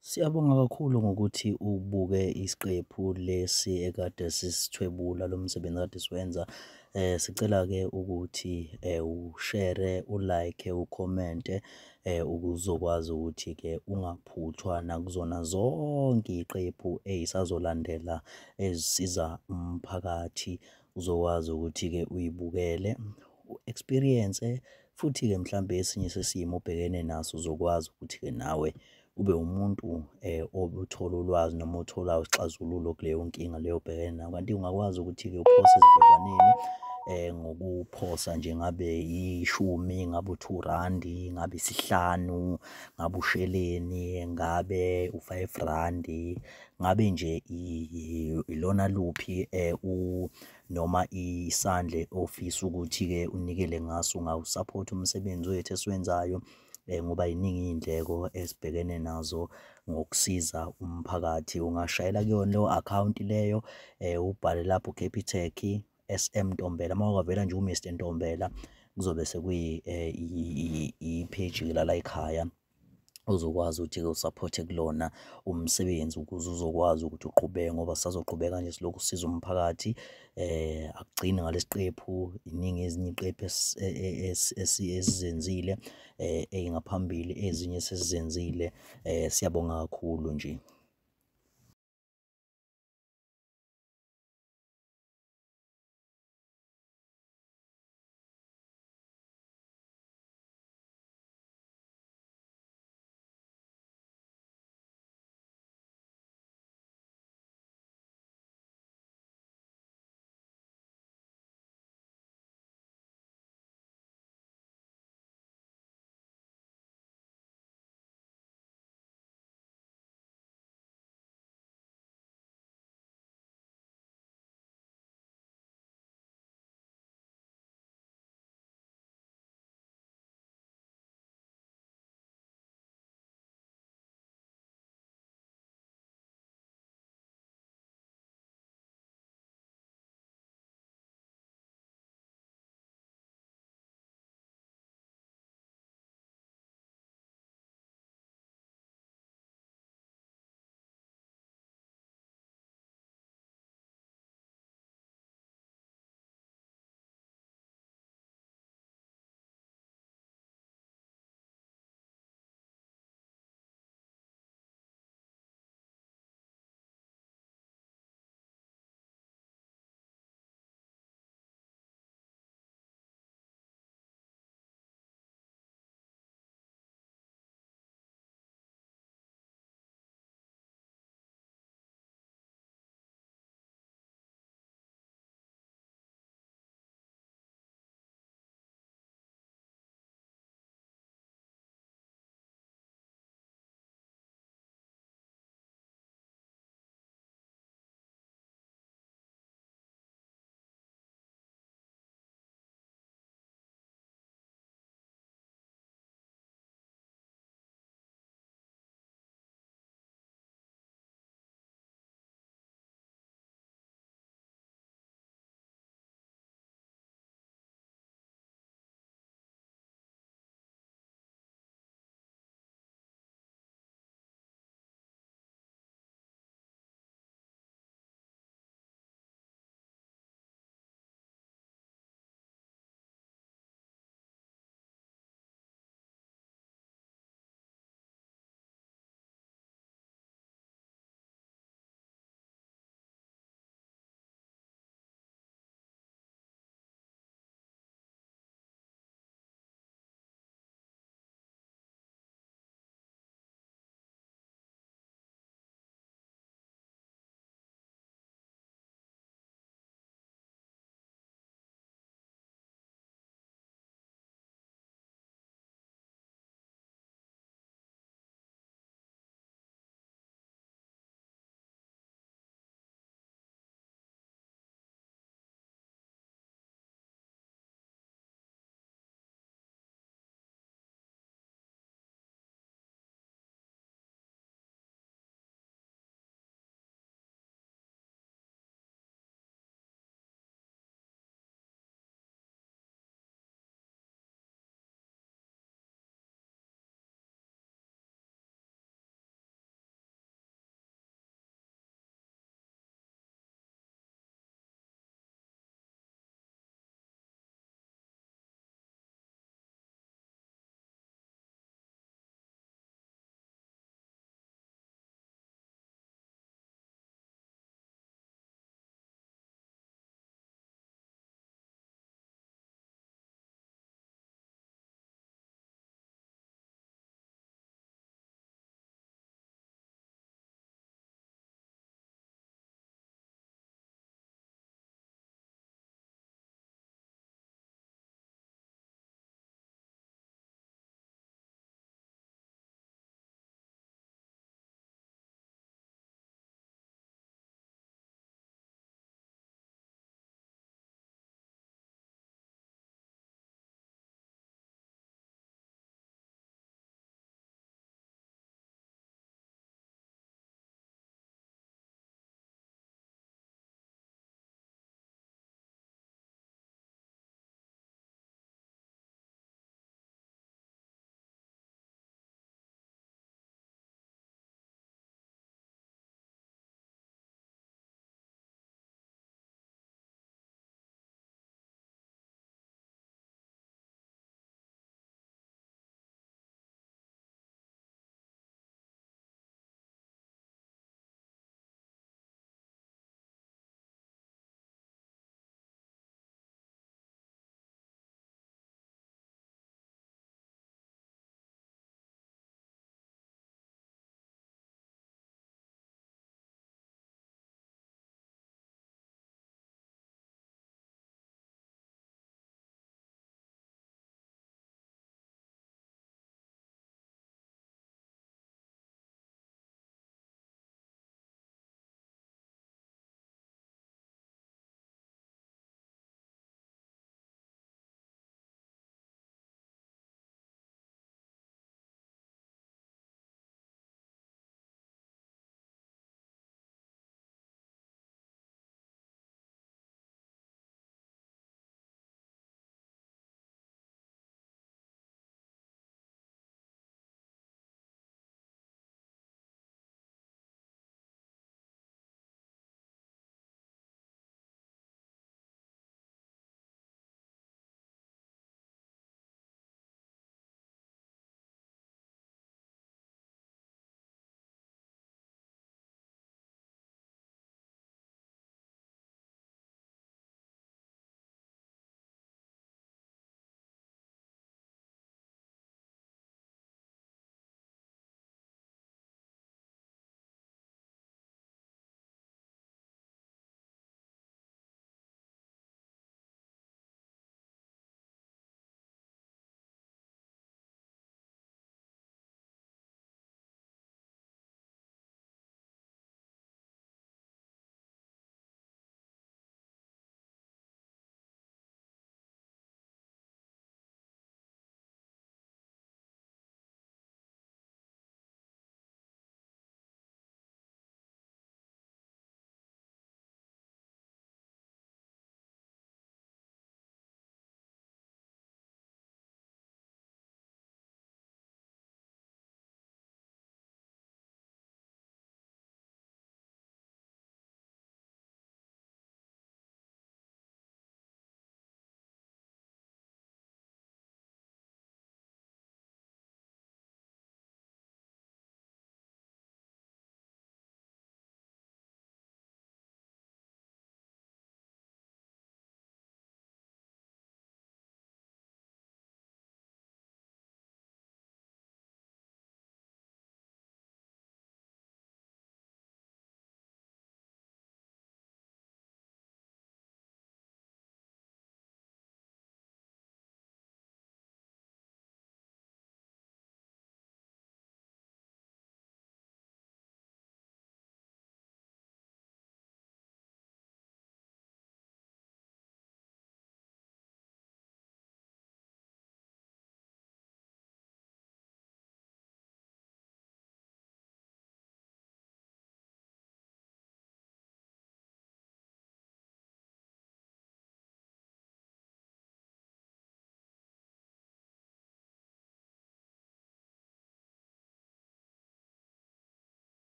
Siyabonga kakhulu ngokuthi ubuke isiqephu lesi ekade sisithwebula lo msebenzi kade siwenza. Sicela ke ukuthi ushare, ulike, ucommente ukuzokwazi ukuthi ke ungaphuthwa nakuzona zonke iqephu ezisazolandela ezisiza umphakathi. Uzokwazi ukuthi ke uyibukele, uexperience futhi ke mhlambe esinye sesimo obhekene naso uzokwazi ukuthi ke nawe ube umuntu obuthola ulwazi noma othola isixazululo kuleyo nkinga leyo obhekene nayo. Kanti ungakwazi ukuthi ke uphose esivivaneni ngokuphosa nje ngabe ishumi, ngabe u2 rand, ngabe isihlanu, ngabe usheleni, ngabe u5 rand, ngabe nje ilona luphi noma isandle ofisa ukuthi ke unikele ngaso. Ungawusupport umsebenzi wethu esiwenzayo ngoba iningi indleko esibhekene nazo ngokusiza umphakathi. Ungashayela kuyona leyo account leyo, ubhale lapho Capitec SM Ntombela. Uma ungavela nje uMr Ntombela kuzobe sekuyi i-page la ekhaya uzokwazi ukuthi ke usupporte kulona umsebenzi ukuze uzokwazi ukuthi uqhubeke, ngoba sisazoqhubeka nje silokhu siza umphakathi. Akugcini ngalesiqephu, iningi ezinye iqephu esizenzile engaphambili, ezinye sesizenzile. Siyabonga kakhulu nje.